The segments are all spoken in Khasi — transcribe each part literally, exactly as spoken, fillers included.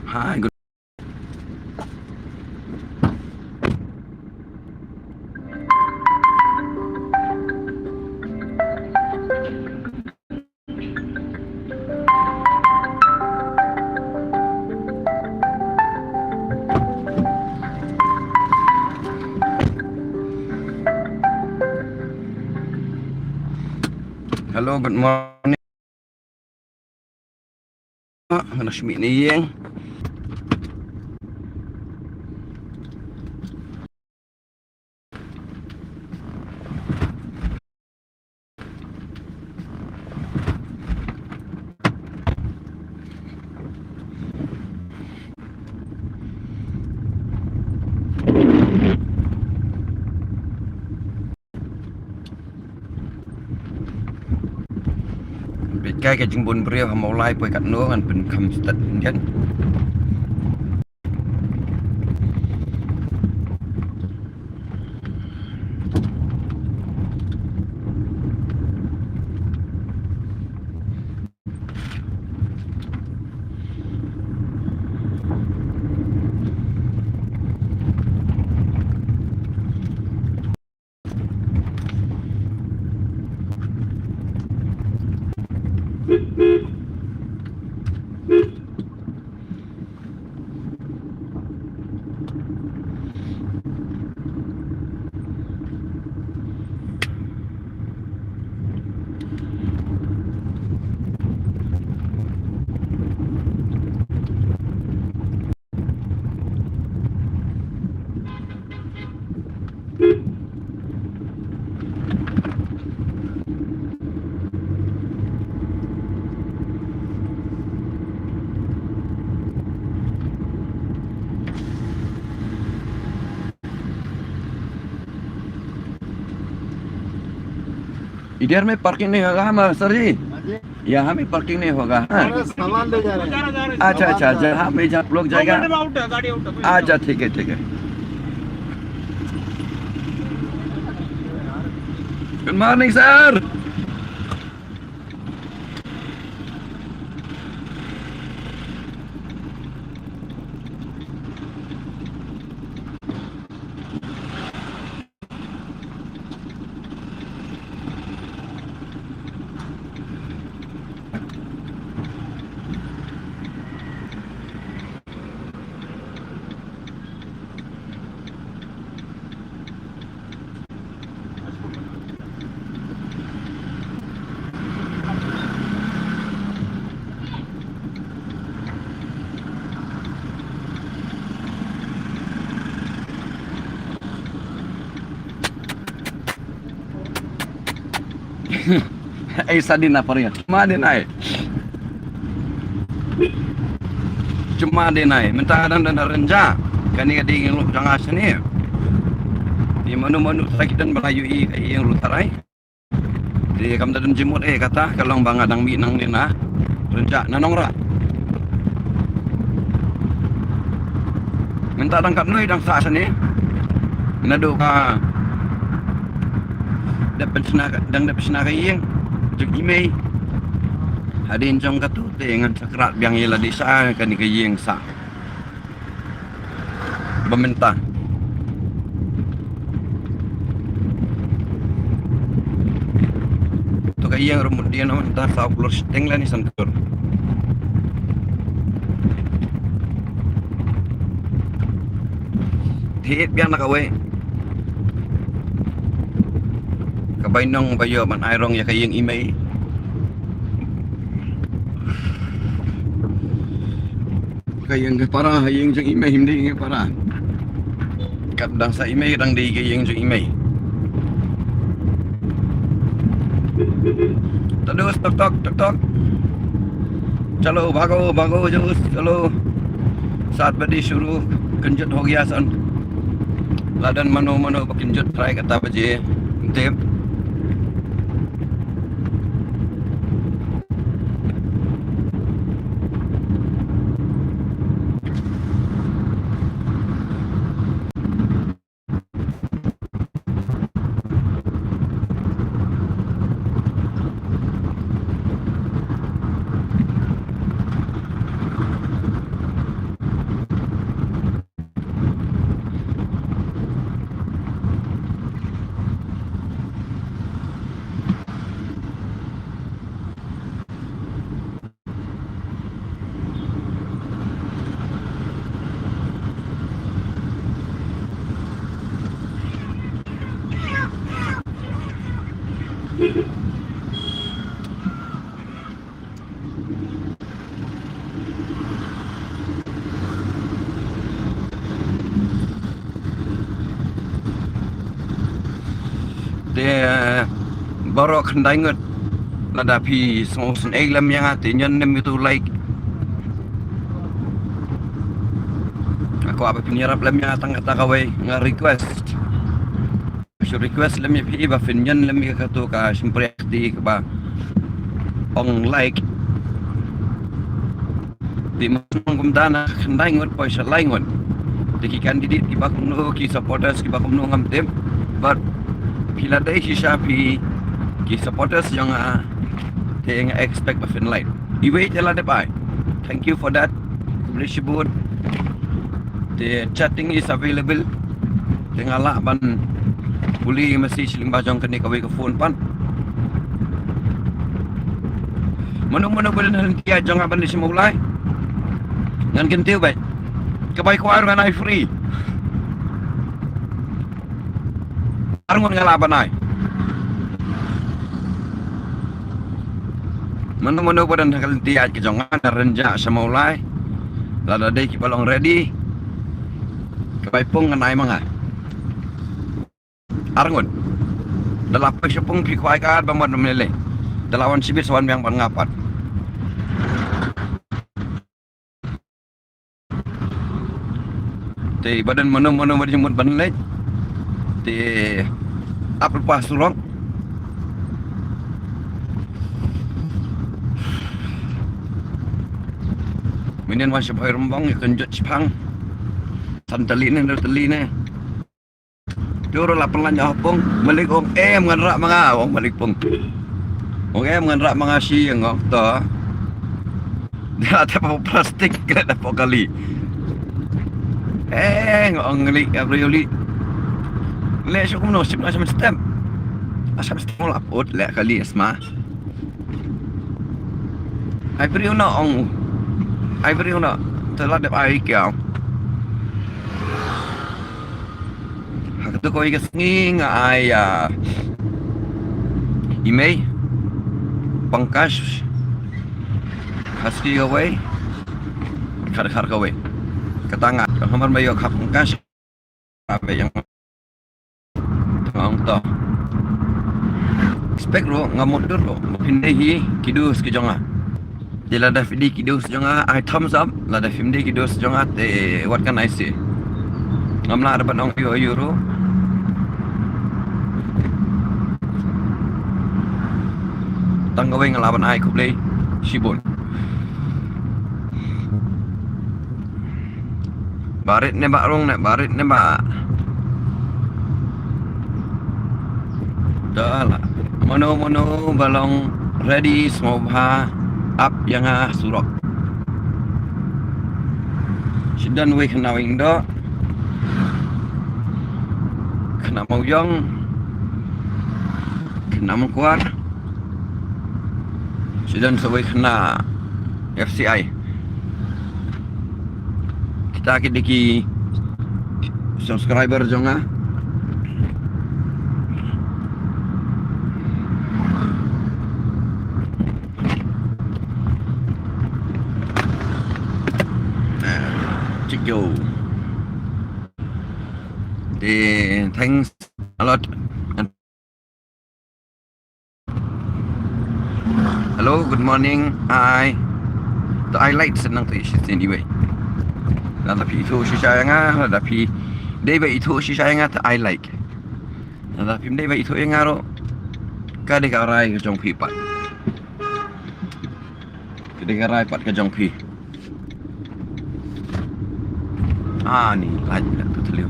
Hi, good. Hello, good morning. Nga la shim ïa ine i ïing. Peit kai ka jingbun briew ha Mawlai poi katno ngan pynkham stad Indian. इधर में पार्किंग नहीं होगा हमारा, सर जी? हाँ जी। यहाँ में पार्किंग नहीं होगा, हाँ? अरे, सामान ले जा रहे हैं। अच्छा, अच्छा, जहाँ पे, जहाँ आप लोग जाएगा। दो मिनट में आउट है, गाड़ी आउट है, कोई अच्छा, ठीक है, ठीक है। Good morning, sir. Ei, sa dei na pariat. Chumma dei nai. Chumma dei nai. Mynta dang dang rynjah. Kane ka dei ïing ruh jong nga shane. Te mano mano trai ki don ba la ïohi ka ïing ruh trai. Te kam da don jingmut eh kata ka long ba nga dang mih nangne na rynjah na Nongrah. Mynta dang katno dang sah shane. Naduh ka dep pynshna ka, dang dep pynshna ka ïing jong i mei. Hadien jong katu te ngan sa krat biang ïa lade sha kane ka ïing sah. Ba mynta to ka ïing ruh mut dien mynta saw klur shiteng lane san klur. Thied biang na kawei ka bainong ba ïoh ban ai rong ïa ka ïing i mei. Ka ïing ka para, ïing jong i mei, ym dei ïing ka para. Kat dang sah i mei, dang dei ka ïing jong i mei. Tadus, tok tok, tok tok. Chalo, bhago, bhago, jus, chalo. Saat baje shuru, kynjut ho gaya san. La don mano mano ba kynjut trai kata baje. Tip. Te baroh khyndai ngut, lada phi sngewsynei lem ïa nga te nion lem ïa utu u like. Nga kwah ba phin ïarap lem ïa nga tang kata kawei, nga request. Shu request lem ïa phi ba phin nion lem ïa katu ka shympriahti kaba ong like. Te ma kumta na khyndai ngut poi sha lai ngut. Te ki candidate kiba kumno, ki supporters kiba kumno ngam tip. But phi la dei shisha phi ki supporters jong nga, te nga expect ba phin like. Iwei te la dep ai. Thank you for that. Khublei shibun. Te chatting is available. Te nga lah ban pule message lyngba jong kane kawei ka phone pat. Mano mano ba don ha lynti jong nga ban leit sha Mawlai, ngan kyntiew beit. Ka bai kwai ruh ngan ai free. Ar ngut nga lah ban ai. Mano mano ba don ha ka lynti ka jong nga na Rynjah sha Mawlai, lada dei kiba long ready, ka bai pung ngan ai ma nga. Ar ngut. Da la poi sha pung phi kwai ka ba mut mynlei. Da la wan shibit sa wan biang bad nga pat. Te ba don mano mano ba jingmut ban leit, te ap lypa surok. Mynnin wan sha Bhoi Rymbong ïa kynjot shipang. San tylli ne, hynriew tylli ne. Te ruh la pynlait ïa u pung, Malik ong em ngan rah ma nga, ong Malik pung. Ong em ngan rah ma nga shi, ong to. Dah ada plastik kena dapat kali. Eh, ong Malik, apa yuli? Leh shu kumno sip na stem. Asam stem la pot leh kali asma. Ai briew noh ong. Ai briew noh. Te la dep ai kiaw. Ha katu kawei ka sngi nga ai, ah, i mei Pankaj, ha sngi kawei, khar khar kawei. Kata nga hamar ma ïoh khap Pankaj. Abe yang tong to. Expect ruh nga mut dur ruh. Phin dei hi ki dus ki jong nga. Te lada phi dei ki dus jong nga, I thumbs up. Lada phim dei ki dus jong nga, te what can I say? Ngam lah ban ong ïoh ïoh ruh. Tang kawei nga lah ban ai khublei shibun. Barit ne ba rung ne, barit ne ba. Dah lah. Mano mano ba long ready sngewbha ap ïa nga surok. Shidan wei khynnah wei ndo. Khynnah Mawïong. Khynnah Mawkwar. Shidan sa wei khynnah F C I. Kita ki dei ki subscriber jong nga. Check yo. Te thanks a lot. Hello, good morning. Ai. To ai like sen nang to shisien iwei. Lada phi ithuh shisha ïa nga, lada phi dei ba ithuh shisha ïa nga to ai like. Lada phim dei ba ithuh ïa nga ruh, ka dei ka rai ka jong phi pat. Ka dei ka rai pat ka jong phi. Ani lait lait ka thliew.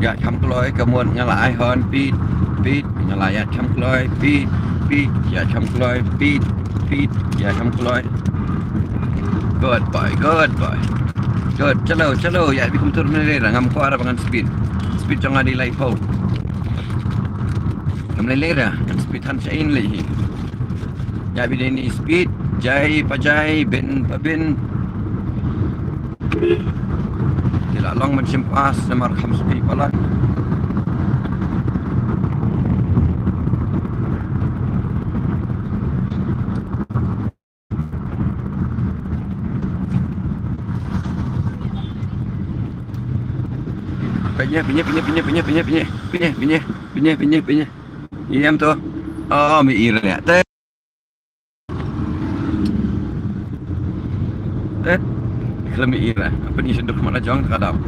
Ïaid kham kloi ka mut nga la ai hon pit pit, nga la ïaid kham kloi pit pit, ïaid kham kloi pit pit, ïaid kham kloi. Good boy, good boy. Good, chalo, chalo, ïaid beit kumtu, ym lei lei ruh, ngam kwah ruh ba ngan speed. Speed jong nga dei laiphew. Ym lei lei ruh, ngan speed than sha ïing lei hi. Ïa bit ïa ini speed, jai pa jai, bin pa bin. Ki la long ban shim pass namar kham speed palat. Pynïe, pynïe, pynïe. Ïam to. Oh, mi ira. Te. Te. Khlem mi ira. Apa ni sendok mana jong kadam.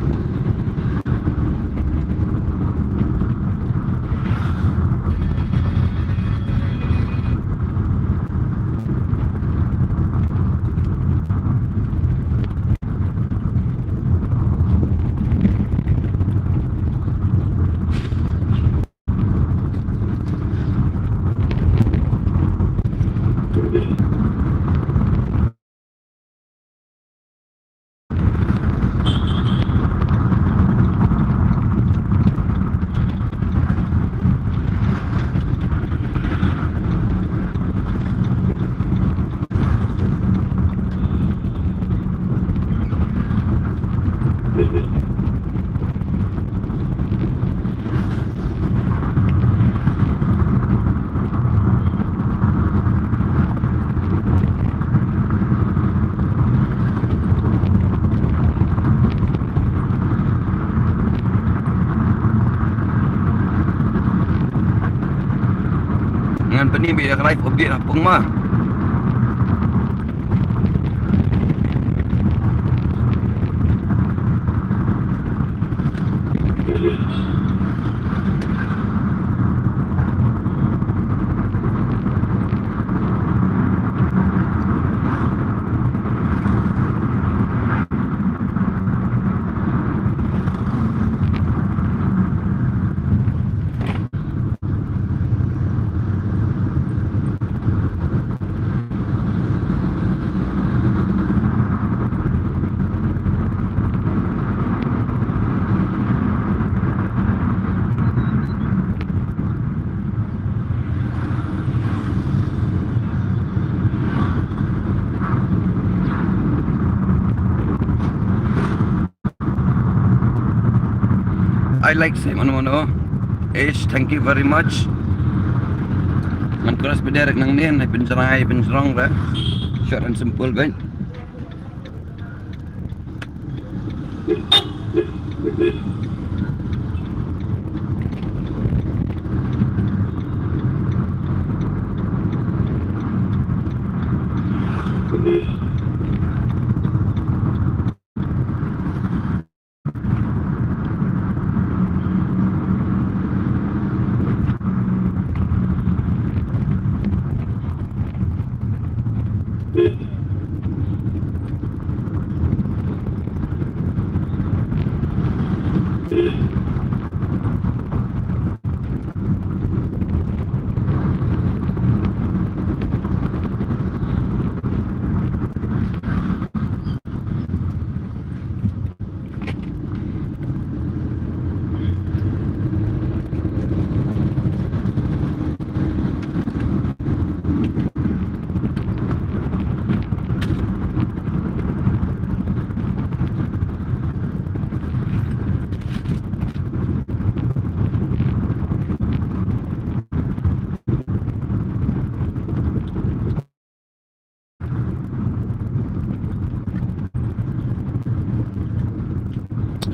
Ngan pyni beit ïa ka live update ha pung ma. I like se mano mano. Ish, thank you very much. Ngan cross beit direct nangne, nai pynjrai, pynjrong re. Short and simple beit.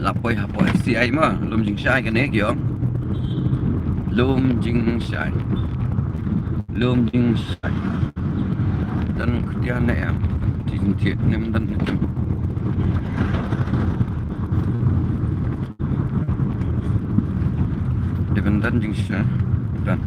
La poi hapoh S T I ma, lum jingshai kane kio. Lum jingshai. Lum jingshai. Dan ketian ne em. Ti jingtiet ne em dan ne em. Dei ban don jingshai. Don.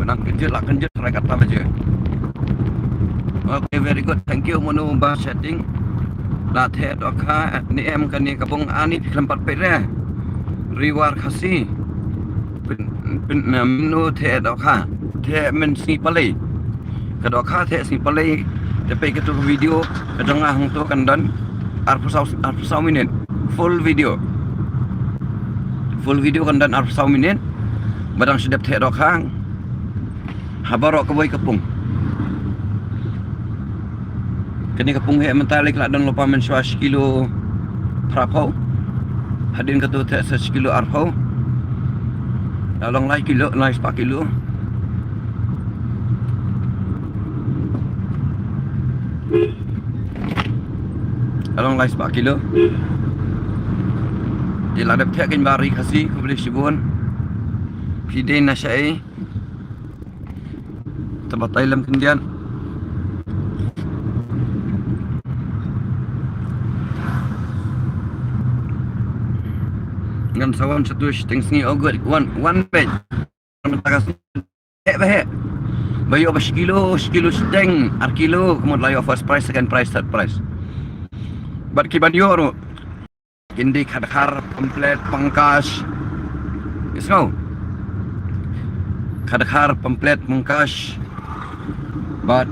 Nang kynjit la kynjit trai kata baje. Okay, very good. Thank you, mano ba chatting. La theh dohkha ne em kane ka bong ani phi khlem pat peit re. Riwar Khasi. Pyn, pyn, na mano theh dohkha. Theh mynsngi palei. Ka dohkha theh sngi palei. Te peit katu ka video ka jong nga hangto kan don arphew saw, arphew saw minit. Full video. Full video kan don arphew saw minit. Ba dang shu dep theh dohkha. Ha baroh kawei ka pung. Kane ka pung heh mynta lei ka la don lypa mynshuwa shi kilo phraphew. Hadien katu theh sa shi kilo arphew. La long lai kilo, lai spah kilo. La long lai spah kilo. Te la dep theh kein ba ri Khasi, khublei shibun. Phi dei na shaei? Te batai lem khyndiat. Ngan sa wan shatu shiteng sngi, oh good, wan, wan beit. Mynta ka sngi heh ba heh. Ba ïoh ba shi kilo, shi kilo shiteng, ar kilo, ka mut la ïoh first prize, second prize, third prize. Bad ki ban ïoh ruh. Kin dei Khadkhar, Pamplet, Pankaj. Ïa sngew. Khadkhar, Pamplet, Pankaj. Bad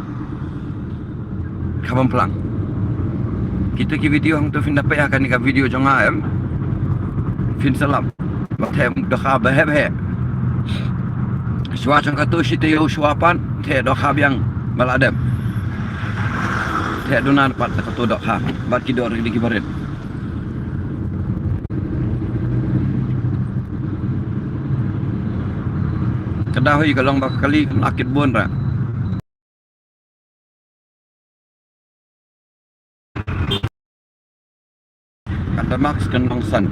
Khabamplang. Kita ki video hangto phin da peit ha kane ka video jong nga em. Phin sa lap. Ba theh dohkha ba heh ba heh. Shuwa jong katu shi taïew shuwa pat theh dohkha biang ba la dep. Theh duna pat katu dohkha. Bad ki doh ri ki barit. Ka dei hi ka long ba ka kali ka la kit bun ra. Ka da max kan long san.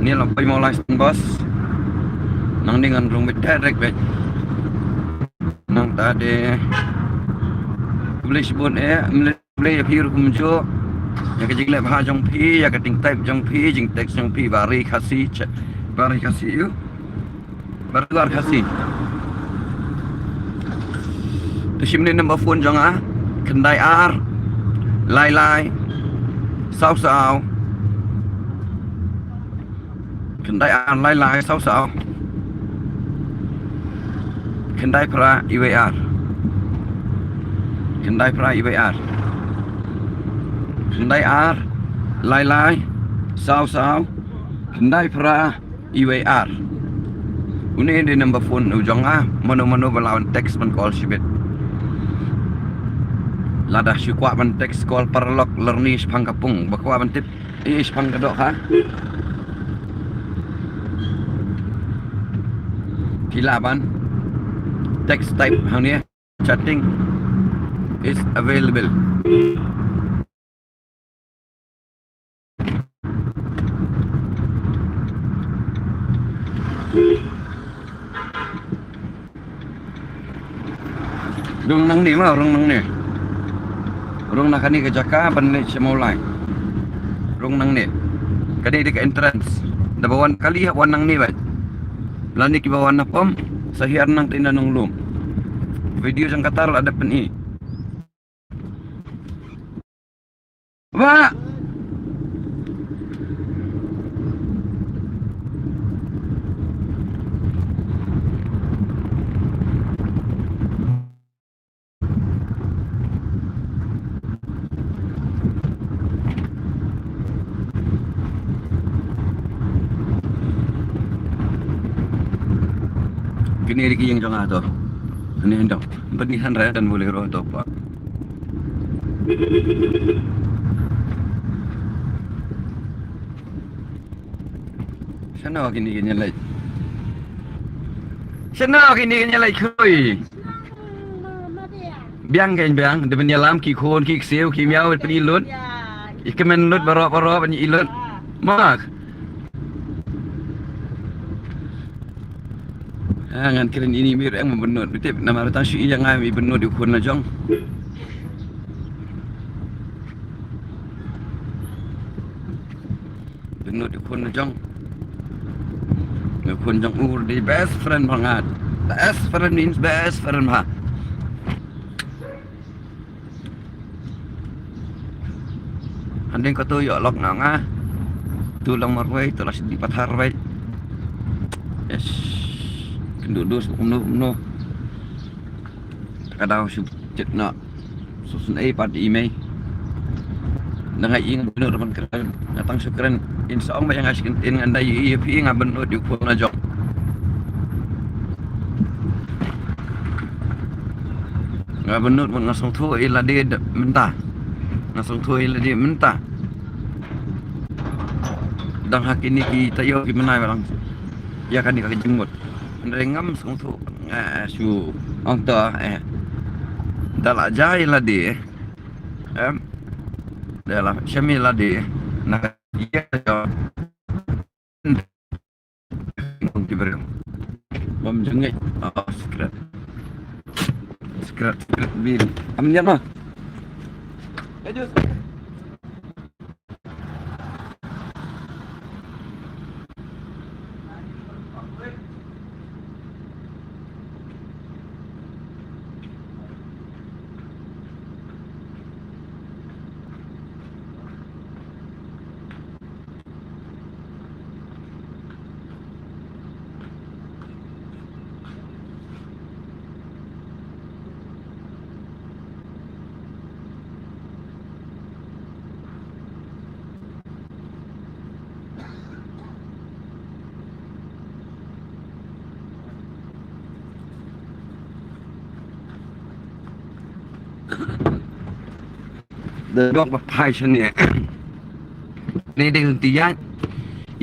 Ni long poi mo lai san bos. Nang ni ngan rung bit direct bit. Nang ta de. Khublei shibun eh, khublei ïa phi ruh kumjuh. Ïa ka jingleh bha jong phi, ïa ka jingtype jong phi, jingtext jong phi, ba ri Khasi, ba ri Khasi ïa u. Ba ri Khasi. Te shim ne number phone jong nga, khyndai ar, lai lai, saw saw. Khyndai ar lai lai saw saw. Khyndai phra iwei ar. Khyndai phra iwei ar. Khyndai ar lai lai saw saw. Khyndai phra iwei ar. Une dei number phone u jong nga, mano mano ba lah ban text ban call shibit. Lada shu kwah ban text call paralok lyrni shaphang ka pung ba kwah ban tip. Ïa shaphang ka dohkha. Ki lah ban text type hangne. Chatting is available. Rung nangne ma, rung nangne. Rung na kane ka jaka ban leit sha Mawlai. Rung nangne. Kane dei ka entrance. Da ba wan kali hap wan nangne bad. Lane kiba wan na pom sa hiar nangta na nonglum. Video jong kata la dep pyni. Ba. Kine dei ki ïing jong nga to. Kine dong. Ban ni han ra dan Bolero to pa. Shano kine ki ñialeit? Shano kine ki ñialeit khrui? Biang kein biang, da ban ïalam ki khun ki ksiew ki miaw ban ïalut. Ïa kmen lut baroh baroh ban ïalut. Mak. Ah, ngan kren ïa ini mir eng ban nud. Tip namar tang shu ïa nga i ban nud ïa u khun la jong. Ban nud ïa u khun la jong. Nga Khun jong u dei best friend bha nga. Best friend means best friend bha. Hynrei kato ïoh lok na nga. Tu long marwei, tu la sdang pathar wei. Yes. Kynduh dus kumno kumno. Ka daw shu chet na. Susun ei pat i mei. Na nga ing bynnud ban kren. Nga tang shu kren. In sa ong ba ïa nga shi kyntien ngan da ïa phi nga bynnud ïa u khun na jong. Nga bynnud mut nga sngewthuh ïa lade mynta. Nga sngewthuh ïa lade mynta. Dang ha kine ki taïew ki bnai ba dang ïa kane ka jingmut. Hynrei ngam sngewthuh. Nga shu ong to eh. Da la jia ïa lade. Em. Da la shem ïa lade. Na ka ïa Bam jengek. Ah, secret. Secret, secret bin. Am niat mah. Da dok ba phai shane. Ni dei lynti ïaid.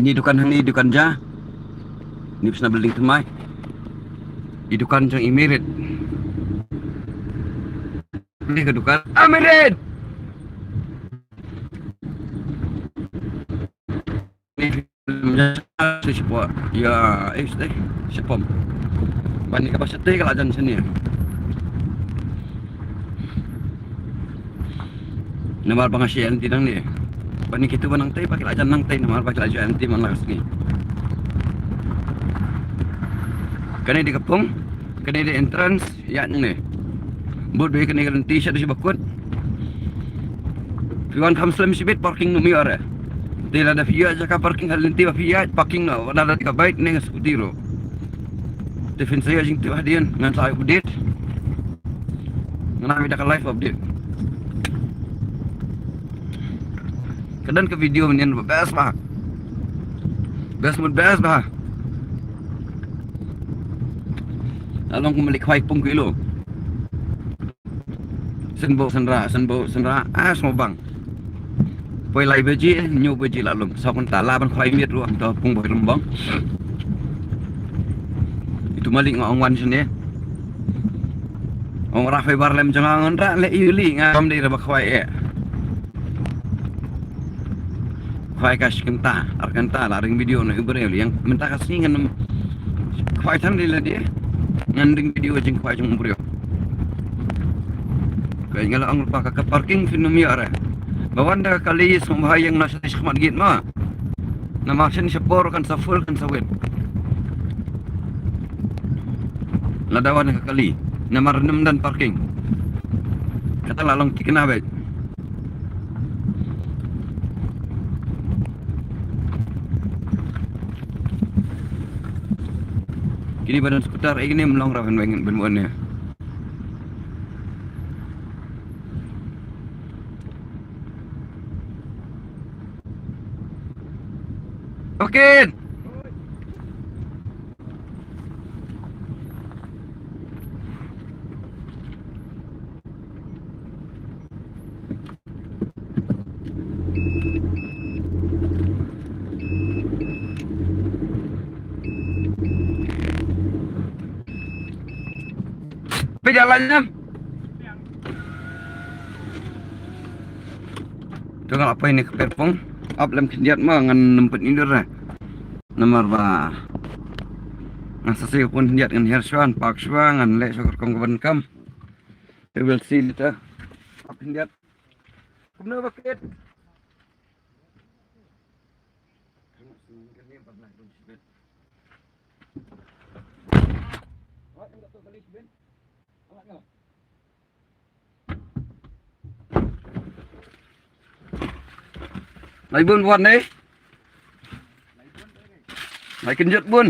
Ini dukan hangne dukan ja. Ni psna building thymmai. I dukan jong i Mirit. Ni ka dukan. Ah, Mirit. Ni shapoh. Ya, eh, shatei. Shapom. Ban ni kaba shatei ka la jan shane. Namar ba nga shu ïaid lynti nangne. Ban ni kitu ba nangtei ba ki la jan nangtei namar ba ki la ju ïaid lynti man la ka sngi. Kane dei ka pung, kane dei entrance. Ïa ngne. Bud dei kane ka lynti sha dei sha bakut. Phi wan kham slem shibit parking nym ïoh re. Te lada phi ïoh jaka parking ha lynti ba phi ïaid parking noh. Lada ka bike ne nga scooty ruh. Te phin sa ïoh jingtip hadien ngan sa update. Ngan ai da ka live update. Ka don ka video mynnin ba best bha. Best mut best bha. Along kumba leit khwai pung kilo. Shen bok shen rah, shen bok shen rah, ah, shen bang. Poi lai baje, hynñiew baje la lum. Saw kynta lah ban khwai miet ruh, to pung bok lum bang. Itu malik nga ong wan shane. Ong rah fai bar lem jong nga ngan rah leh ïa u li nga kam dei re ba khwai eh. Khwai ka shi kynta, ar kynta la ring video na u briew li ïa nga mynta ka sngi ngan khwai tang dei la dei. Ngan ring video jingkhwai jong u briew. Ka nga la ong ruh ba ka, ka parking phin nym ïoh re. Ba wan da ka kali sngewbha ïa nga na sha shi khmat gate ma. Namar shen sha por kan sa full kan sa wit. Lada wan ka kali namar nym don parking. Kata la long thikna beit. Kine ba don skuter eh kine ym long ra ban weng ban wan ne. Oke. Peit ïa la ïa. To nga la poi ne ka perpong. Ap lem khyndiat ma ngan nempet ni dur. Namar ba ngan sa siew pun khyndiat ngan hiar shuwa, park shuwa, ngan leh shuwa ka rukom kaba donkam. We will see later. Ap khyndiat. Kumno ba peit? Kane pat na dum shibit. Lai bun bun ne. Lai kynjut bun.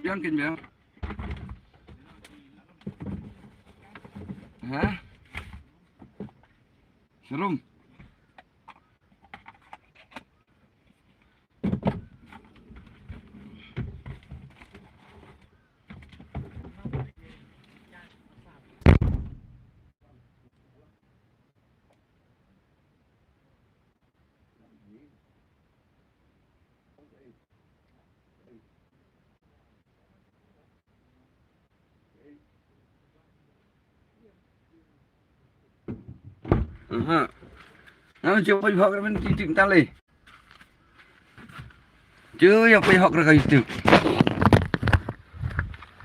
Biang kin biang. Ha? Serum. Aha. Nang cuba hok remen titik tali. Cuba ya pay hok reka YouTube.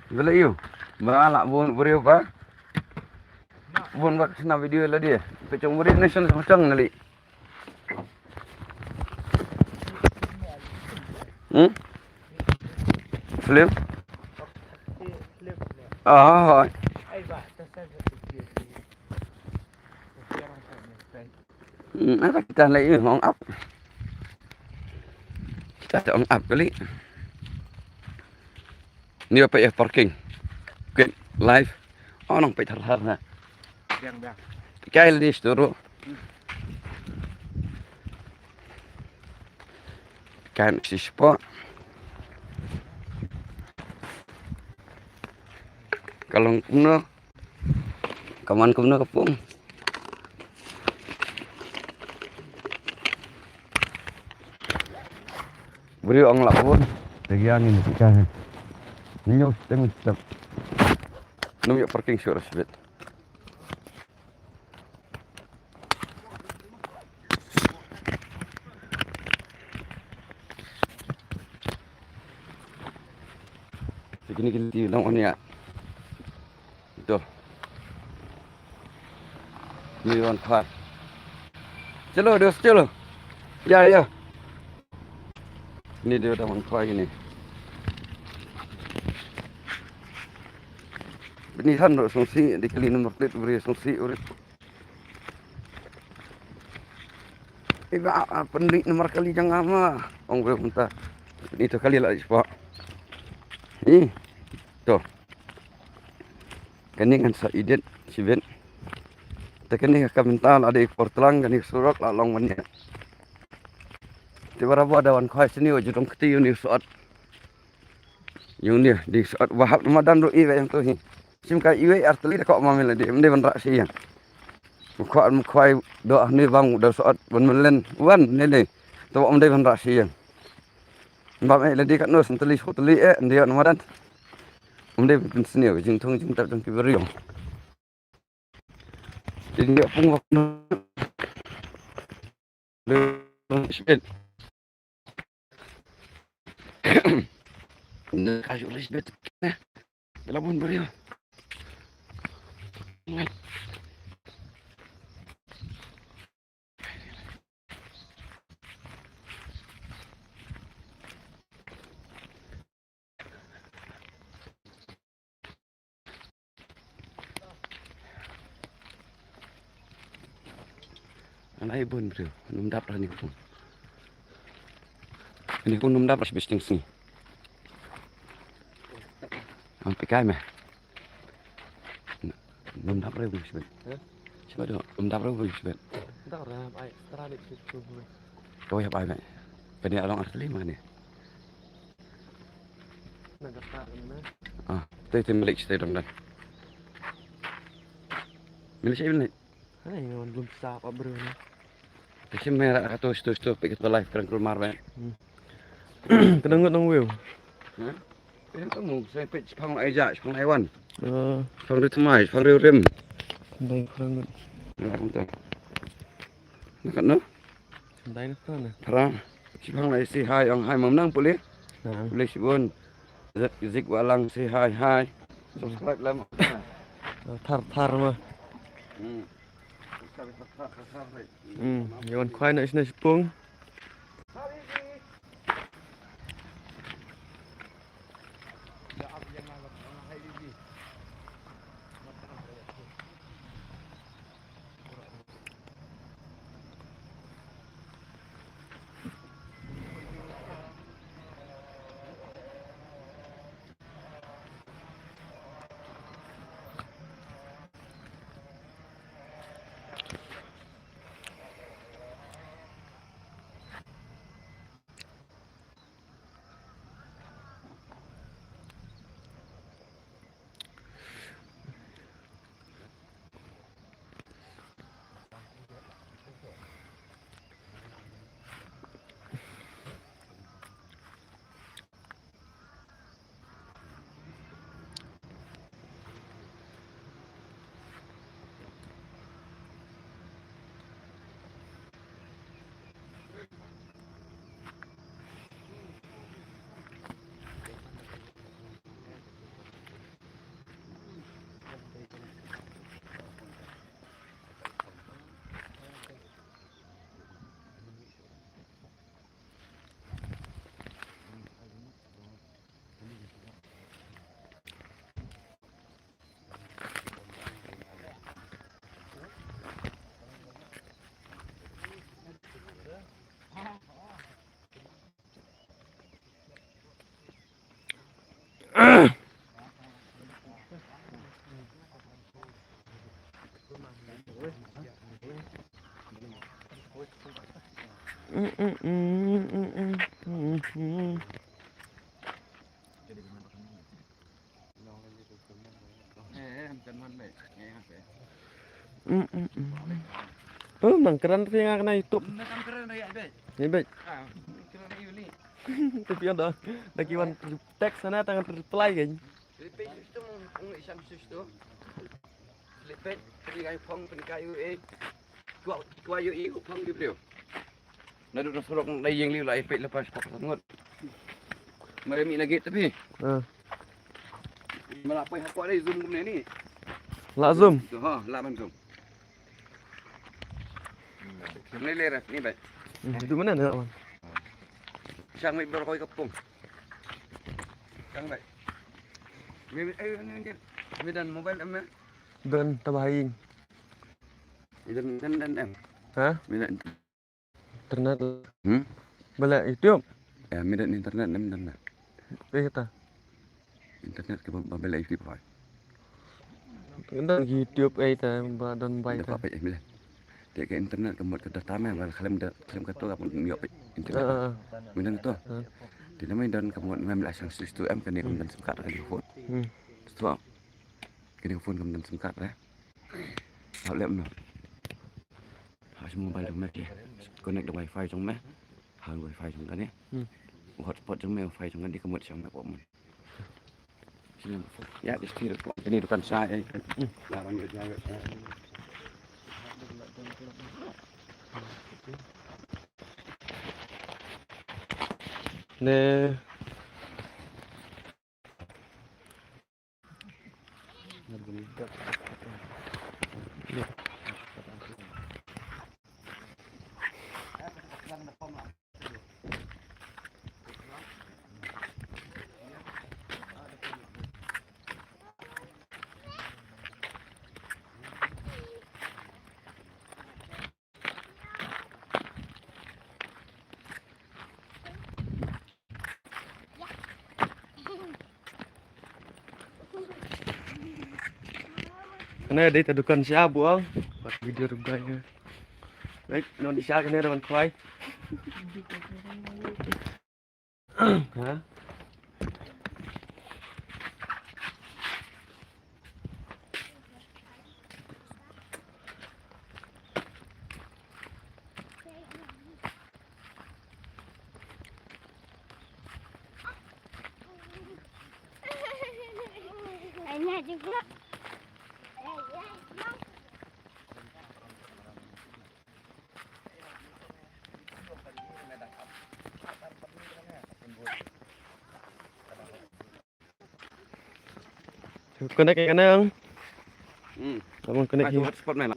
Bela yu. Ba la bun briew ba. Bun ba sna video la dia. Pechong briew nation sama chong nali. Hmm? Film? Ah, hoi. Hmm, ata kita lei ong ap. Kita te ong ap kali. Ni apa ya parking? Quick live. Oh, nang pay thar thar na. Biang, biang. Kai li sturu. Kan si spot. Ka long kumno? Ka man kumno ka pung? Briew ong la bun. Te gia ngin pika. Nyo step step. Num ya parking sure sibit. Te kine ki lynti dang wan ïa. Ito. Ni wan khwai. Chalo, dos, chalo. Ïa, ïa. Ni dei dang wan khwai kine. Bini han ro song si, di kali number plate bri song si urit. Iba, ah, pynlih namar kali jong nga ma. Ong briew mynta. Ni to kali la ispa. Ni. To. Kane ngan sa edit shibit. Te kane ka mynta la dei por tlang kane surok la long mane. Te barabor da wan khwai sini wa judong kti uni sot. Yung ni di sot wahap madan ru iwe yang tu hi. Sim ka iwe arteli da kok mamel di mde ban rak siang. Mkhwai mkhwai do ni bang do sot ban melen wan ni ni. To mde ban rak siang. Ba me le di kat no senteli soteli e ndi on madan. Mde ban sini jing thong jing tap jong ki beriong. Jadi dia pun waktu Respect. Dah kasih respect. Dalam pun beri. Ana i bun bru, num dap ra ni pun. Ni pun num dap ra sbis ting sni. Am pikai me. Num dap ra bun sbet. Hah? Sbet do, num dap ra bun sbet. Dap ra ai, tra ni tu tu. Kau ya bai me. Kani along asli mana? Ah, te te milik stay dong dan. Milik saya milik. Hai, ngan belum sap apa bro ni. Te sim merah katu situ situ pikir tu live kerang kulmar be. Kena ngut nang view. Hah? Em, em, mung, sa peit shipang lai ja, shipang lai wan. Eh. Shipang riew thymmai, shipang riew rim. Dai khorang. Na, kumta. Na katno? Dai na khorang na. Phra. Shipang lai si hai, ong hai, mam nang pule. Na. Pule shibun. Zik, zik walang si hai, hai. Subscribe lem. Thar, thar ma. Hmm. Hmm, ïa wan khwai na isna shipung. Mm, mm, mm. Oh, nang kren ri nga kena YouTube. Nang kren ri nga, Bek. Ni, Bek. Ah, kren ri uli. Tapi ada, da ki wan text sana tangan reply kan. Reply itu mung, mung isam sus tu. Reply, reply kai phong pen kai u eh. Kua, kua u eh phong di beliau. Naduh na surok na ïing liu la ipit lepas pak sangut. Mari mi lagi tapi. Ah. Mala pai hapok dei zoom kumne ni. La zoom. Tu ha, la ban zoom. Ni le ref ni bai. Hmm, itu mana nak wan? Sang mi berkoi kepung. Sang bai. Mi mi eh ni ni. Mi dan mobile em. Dan tabahing. Mi dan dan dan em. Ha? Mi dan internet. Hmm? Bala YouTube. Ya, mi dan internet nem dan. Eh ta. Internet ke ba bala YouTube bai. Internet YouTube eh ta ba don bai ta. Ba bai eh mi dan. Te ke internet ke mut ke data me bala khlem da khlem ka to ka pun mi op internet. Ah, ah, ah. Mi dan to. Ah. Te na mi dan ke mut me la sang sis tu em ke ni ke dan sim card ke ni phone. Hmm. Tu. Ke ni phone ke dan sim card eh. Hap lem no. Ha, mobile jong me ki connect da wifi jong me. Ha, wifi jong kane. Hmm. Hotspot jong me, wifi jong kane ka mut jong me pok mon. Sini. Ya, di sini ko kane dukan sa eh. Hmm. Larang dia jaga. Ne. Kane dei ta dukan sha bual. Buat video rugai. Baik, non di sha kane ruan kwai. Ha? Connect ka nang. Hmm. Abang connect. Hotspot main.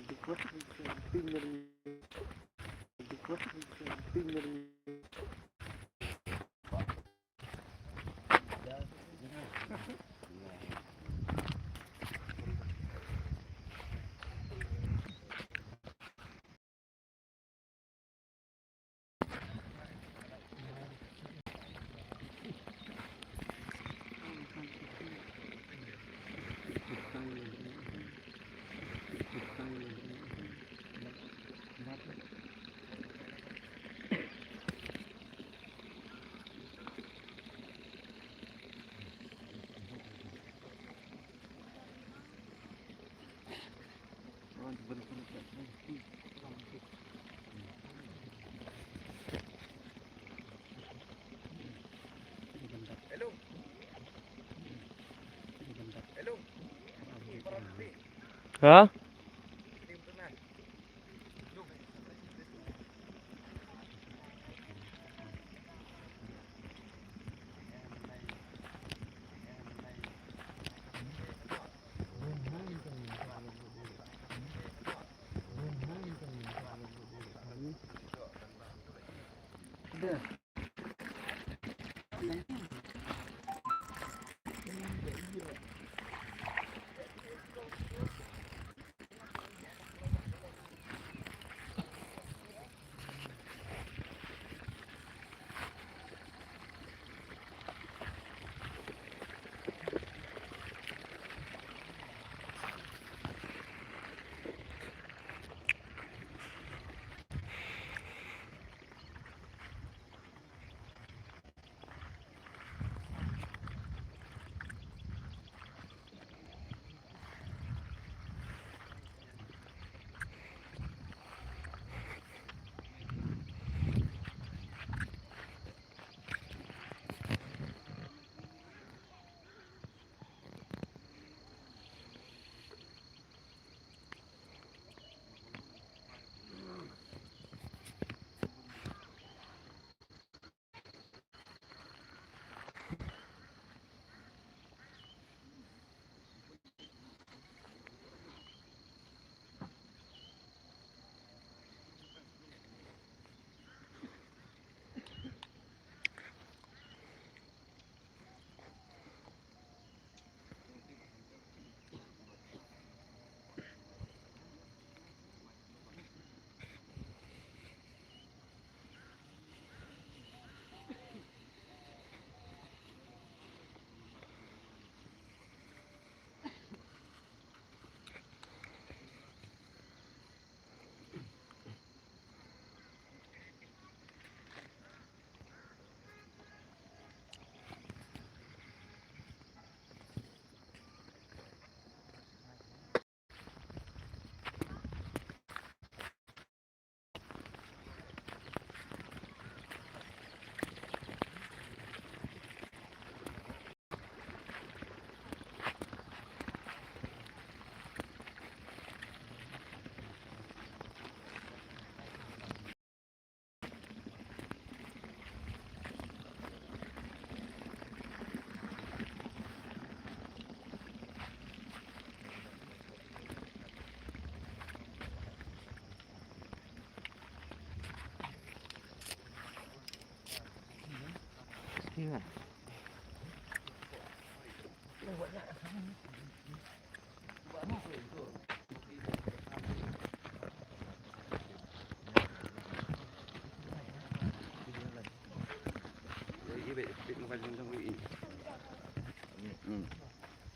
Ha?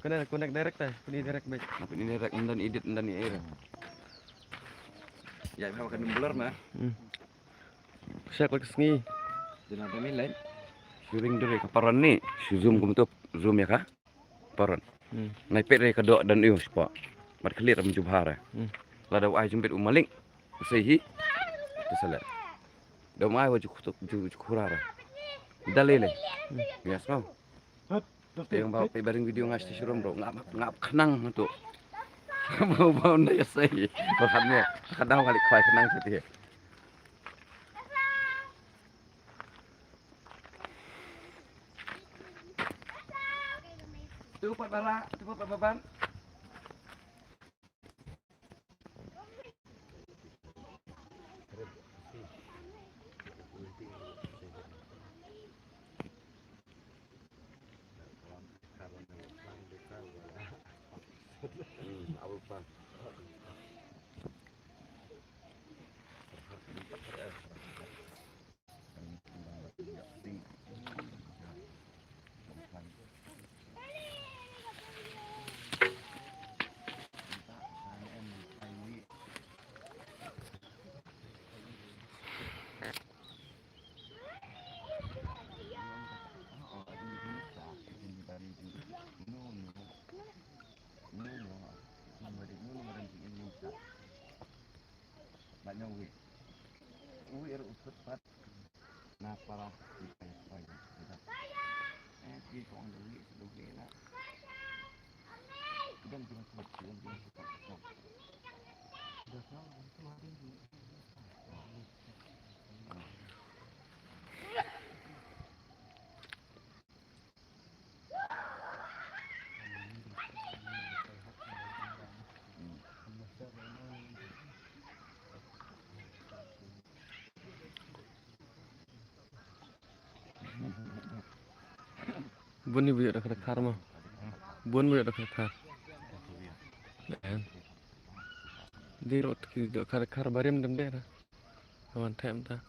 Kane connect direct te, kane direct beit. Kane direct, ym don edit, ym don ïa. Ïa, ha ka number ma. Hmm. Check lak sngi. Dina da mi lait. Shu ring dure ka paran ni. Shu zoom kumto, zoom ïa ka paran. Hmm. Nai pet re ka dok dan u spot. Mat clear am jubhar. Hmm. Lada u ai jumpa u malik. Sei hi. Te salat. Da u ai wa ju kutuk, ju, ju kurara. Da lele. Hmm. Yes, no. Te ïa ba, te ba ring video nga sha shurum bro. Nga, nga khnang tu. Ba, ba, na ïa sei. Ba khat ne, khat dang kali khwai khnang sha te. Tu pat bara, tu pat baban. Bun ni buyuk da khar khar ma. Bun buyuk da khar khar. Em. Di rot ki da khar khar barim dem dera. Awan tem ta.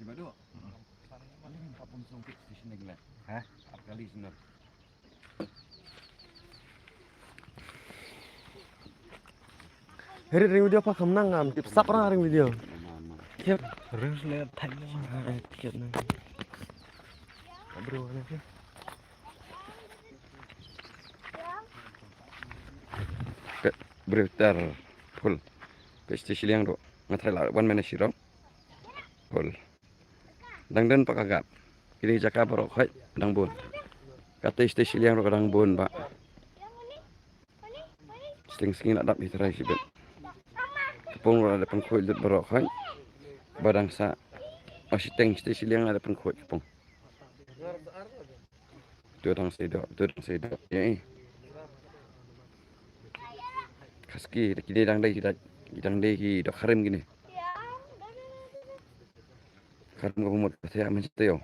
Di Badu. Ini kapung sungkit station lagi lah. Hah? Apa kali senar? Heri ring video apa kamu nang am? Tip sap orang ring video. Kep. Ring sele thai ni mah. Ah, eh, kep nang. Bro, mana sih? Pet, bro, tar. Full. Pet station liang do. Ngathai la wan mana sirong. Hol. Dang don pa ka gap. Kine ki jaka baroh khoit dang bun. Kata station liang ruh ka dang bun ba. Sting sting na dap hi trai shibit. Ka pung ruh la dep pynkhuid lut baroh khoit. Ba dang sa. Oh, shiteng station liang la dep pynkhuid ka pung. Tu dang seidoh, tu dang seidoh. Ïa, eh. Kaski, da kine dang dei, da, dang dei ki doh kharim kine. Kharim ka mut ka thiah mynstep.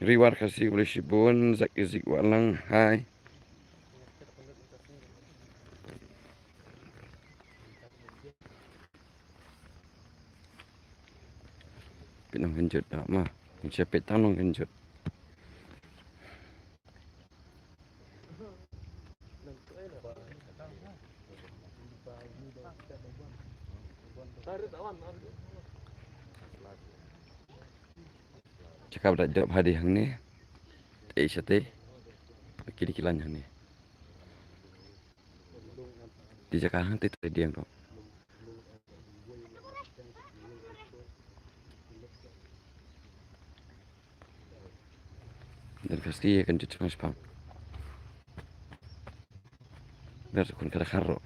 Riwar Khasi, khublei shibun, Zak Izik Watlang, hai. Pit nongkynjut da ma. Ngi sha pit tang nongkynjut. Jaka ba da jop ha dei hangne. Te shatei. Ki dei ki lain hangne. Te jaka hangtei te diang ro. Don Khasi ïa kynjut shipang shipang. Ber khun ka dkhar ruh.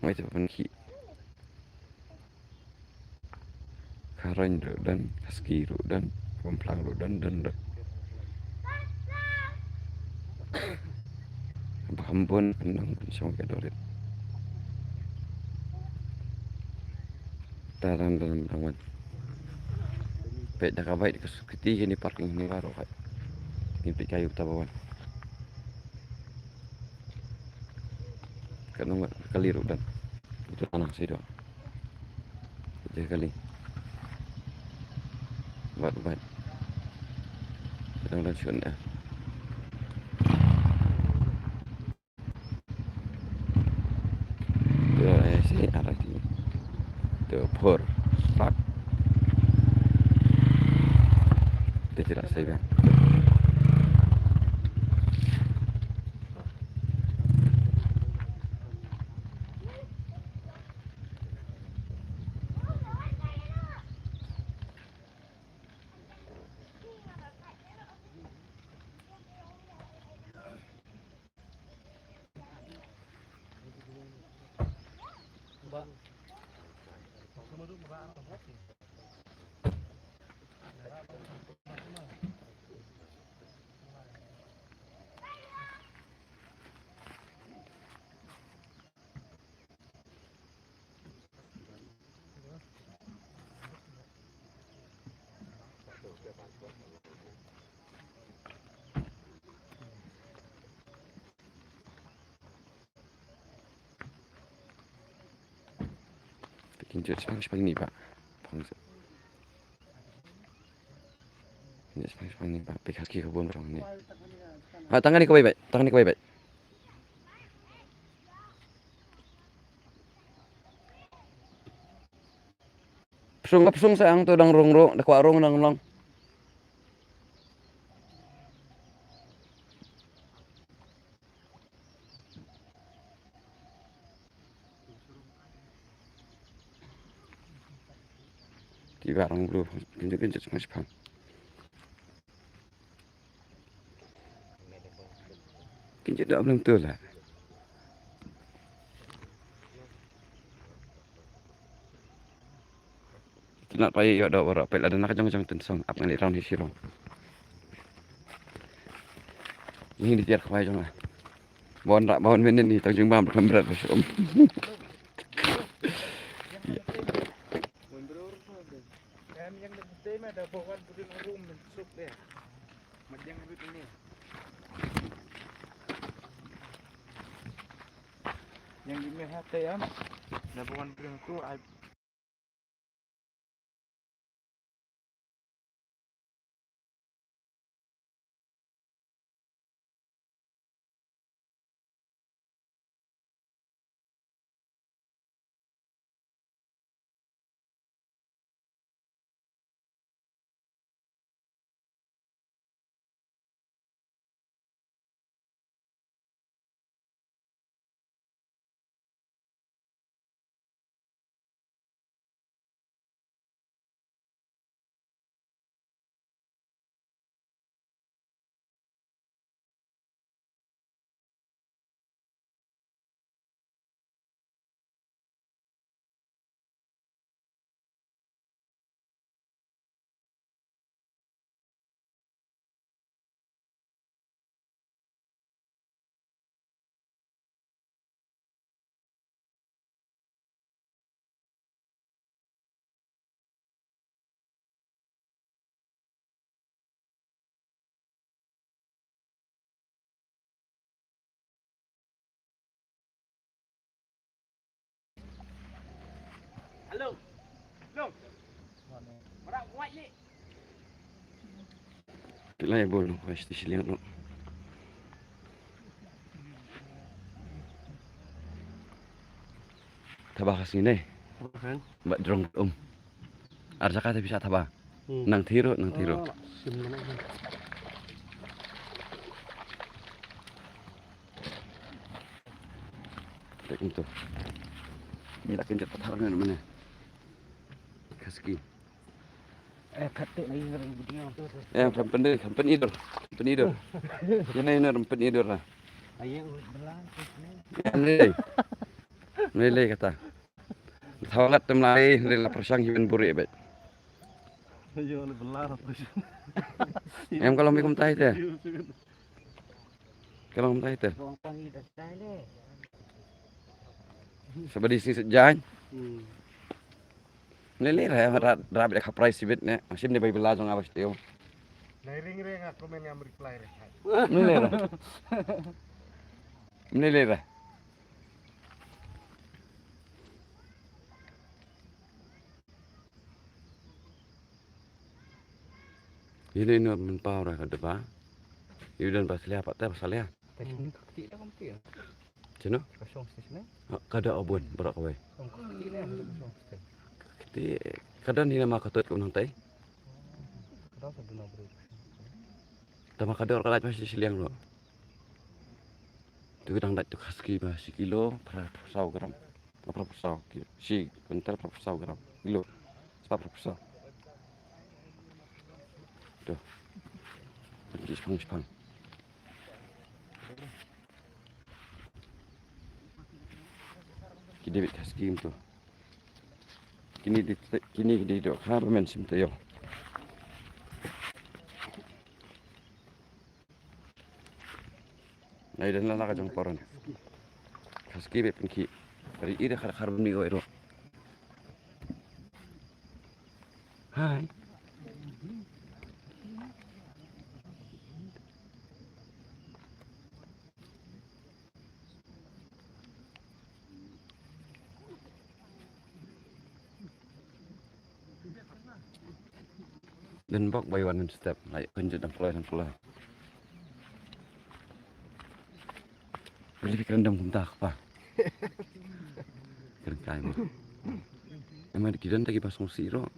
Ngai te ban ki. Kharoin ruh don, Khasi ruh don, Bamphlang ruh don, don ruh. Ba kham bun, kan nang bun shong ka dorit. Ta ran ran ran wan. Peit da ka bike ka scooty kine parking hynne baroh hai. Ngin peit kaei uta ba wan. Ka nong ka kali ruh don. Itu tanah sih dong. Itu kali. Bat bat. Sedang dan shun eh. Te, eh, sini arah sini. Te, por. Fuck. Te, tidak saya bilang. Bikin jut sepang sepang ni, Pak. Pang. Ni sepang sepang ni, Pak. Pik haki kebun orang ni. Ah, tangan ni kawai, Pak. Tangan ni kawai, Pak. Psung, psung sa ang tu dang rung rung, da kwah rung dang long. Ti ba rong bru, kinjut kinjut smash pang. Kinjut da belum tu lah. Kinat pai yo da wara pai lada nak jong jong tensong ap ngani rong hi sirong. Ni di tiar khwai jong ah. Bon rak bon menen ni tang jong bam rak lembrat rak syom. Em yang de de ma da bawan budin rum men suk de. Majang rit ni. Yang di meh hate am. Da bawan budin tu ai. Hello. Hello. Mara wai le. Pila ya bol no kwai sti siliang no. Thaba khas ngine. Thaba khas. Ba drong um. Ar jaka te bisa thaba. Hmm. Nang thiru, nang thiru. Oh, sim na nang. Tek itu. Ni lakin jet pathar ngan mana. Kaski. Eh, khat tu na ing video tu. Eh, kan pendi, kan penidur. Penidur. Ini, ini kan penidur lah. Ayo, belang. Ya, ini. Ini lagi kata. Thaw ngat tem lai, ini la persang hiben buri bet. Ayo, le belang persang. Em kalau mikum tai te. Kalau mikum tai te. Sabadi sing sejan. Hmm. Lele ra ra ra bit ka price bit ne. Masim ne bai bela jong abas teo. Nai ring ring aku men ngam reply re. Lele ra. Lele ra. Ini nur men pau ra ka deba. Iu dan ba slia pat te ba slia. Te sini ka kti da kam ti. Sino? Ka shong station ne? Ha, ka da obon, barak kawai. Shong ka kti ne, shong station. Kti, ka da ni nama ka tot ka unang tai? Ka da sa duna bro. Tama ka da ka da pa si siliang lo. Tu ka dang da tu kaski ba si kilo, pra saw gram. Pra saw kilo. Si kuintal pra saw gram. Kilo. Sa pra saw. Tu. Ki sepang, sepang. Ki David Kaskim tu. Kini di, kini di dok ha ba men sim tayo. Nai dan la ka jong poran. Kaski be pengki. Ri ida khar khar bni oi ro. Hai. Dan bok bai wan step, lai kunjut dang kloi dang kloi. Beli pikiran dang kumta kpa. Kren kai mo. Emang di kidan taki pas ngusiro.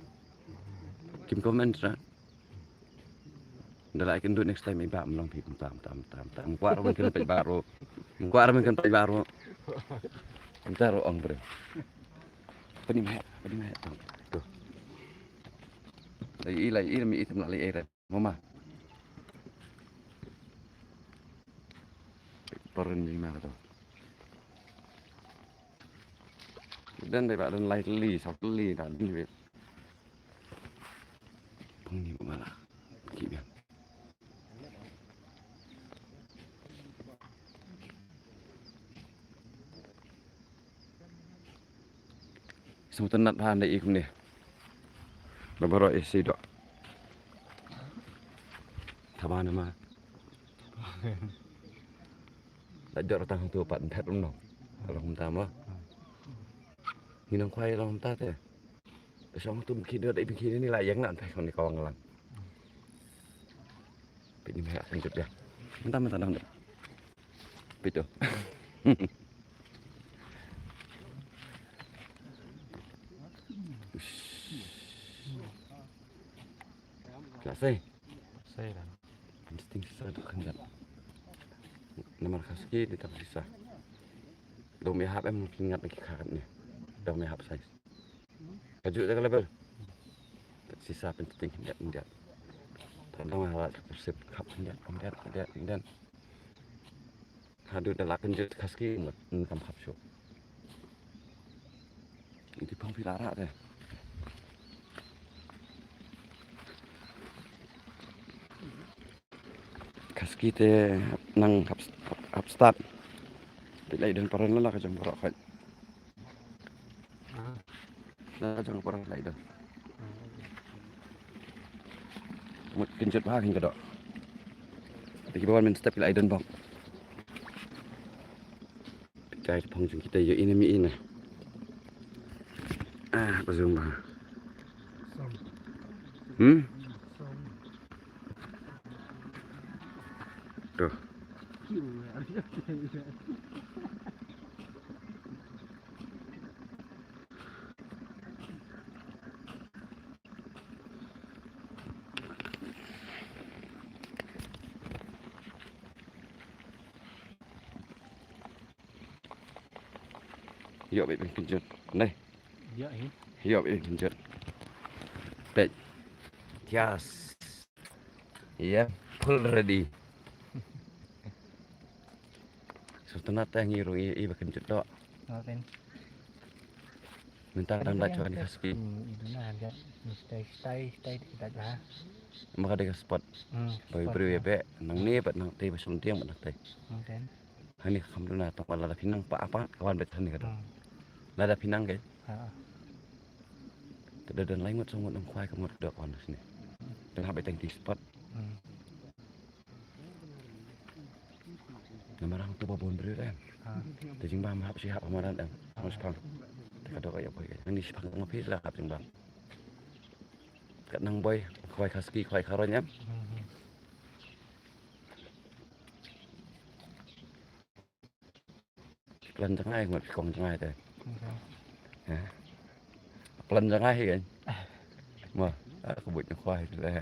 Kim comment ra. Nda la kin do next time i ba mlong phi tam tam tam tam tam. Kwar men kan pej baro. Kwar men kan pej baro. Ntar ong bre. Pani mai, pani mai tam. Tu. Lai i lai i mi i tam la lai i re. Mama. Parin ni ma tu. Dan dai ba dan lai li, sau li dan ni. Pang ni mala. Ki biang. Sum tynat bha ndai i kumne. Ba baroh i si dok. Thaba nama. Da jor tang tu pat phet um no. Long kumta mo. Ni nang khwai long kumta te. Song tu bikhi dot bikhi ni la yang nan te kong ni kawang lang. Pit ni meh akan jep ya. Mentah mentah dang deh. Pit tu. Ka sei. Sei dah. Insting sisa tu khyndiat. Namar kaski di tak sisa. Dong me hap em khyndiat lagi khakat ni. Dong me hap size. Kaju jaga level. Tak sisa penting khyndiat khyndiat. Tang dong hap sip khap khyndiat khyndiat khyndiat khyndiat. Haduh da la kynjut kaski ngut, ngut kam khap shuh. Iti pang phi la rah te. Kaski te nang hap, hap, hap start. Te lai don paran la ka jong baroh khait. Na jong por lai don. Mut kynjut bha kin ka dok. Te ki ba wan mynstep ki lai don bok. Kai phong jong kita ïa ine mi ine. Ah, ba zoom bha. Hmm? To. Ïoh beit ban kynjut. Nai. Ïoh hi. Ïoh beit ban kynjut. Peit. Yes. Yep, full ready. Sutna ta ngi ruh i ba kynjut doh. Ngapain? Mynta tang da chuan ka ski. Hmm, itu na ada. Stay, stay, stay di kita lah. Maka dei ka spot. Hmm, bai spot briew ya lah. Be nang ne bad nang tei ba sum tiang bad nang tei. Hmm, then. Hani ka kham duna tang lada phi nang pa apa ka wan bet hani ka duna. Hmm. Lada phi nang ke. Ha. Te da don lai ngut song ngut nang khwai ka mut dok wan sini. Tang hap bet tang ti spot. Hmm. Namar hangtu ba bun briew em. Ha. Te jingbam hap shi hap hamadan em. Hap shi pang. Te ka dok aya boi. Ani shi pang ma phi la hap jingbam. Kat nang boi khwai ka ski khwai ka roi em. Hmm, hmm. Plan jngai ngut kong jngai te. Okay. Ha. Plan jngai hi kan. Ma, aku buat nang khwai tu lah.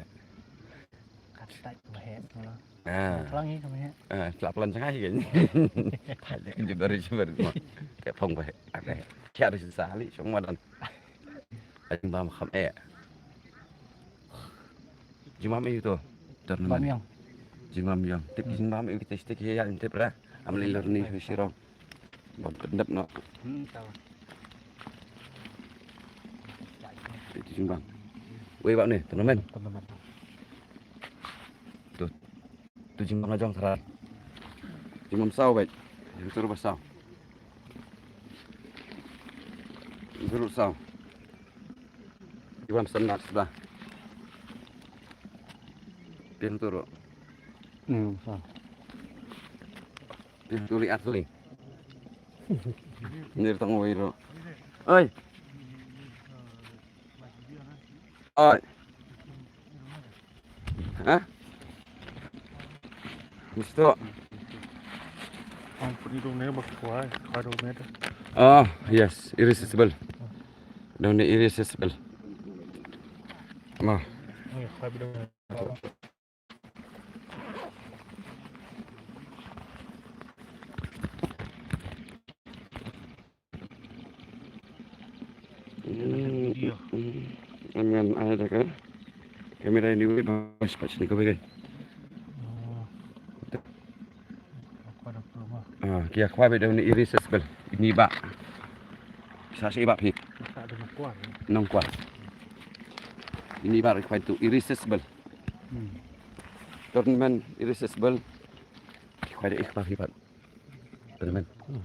Kat tai ba he tu lah. Ah. Plan ni kami he. Ah, telah plan jngai hi kan. Pada kan jemari jemari ma. Te phong ba he. Ada he. Kia ada sisa hali song madan. Ajin ba ma kham eh. Jingbam ïa to. Tournament. Bam ïong. Jingbam ïong. Tip jingbam ïong kita stik ïa ïa tip ra. Am lei lor ni hu shirong. Bam kedep no. Hmm, tahu. Tip jingbam. Wei bam ni, tournament. Tournament. Tu. Tu jingbam la jong tharai. Jingbam saw bek. Jing tur ba saw. Jing tur saw. Iwan sanat sudah. Pintu ro. Hmm, saw. Pintu li asli. Ni tang wei ro. Oi. Oi. Ha? Misto. Ang pun dong ne bak kuai, kuai dong ne. Ah, yes, irresistible. Dong ne irresistible. Ma. Oh, ya, kuai dong ne. Hmm, hmm, hmm. Ngan ai da ka kamera ini wei ba spat sini ka wei. Oh. Ah, ki ïa kwah beit da une irresistible. Ini bah. Sa shi bah phi. Nang kwah. Ini bah required to irresistible. Hmm. Tournament irresistible. Ki kwah da ik bah phi pat. Tournament. Hmm.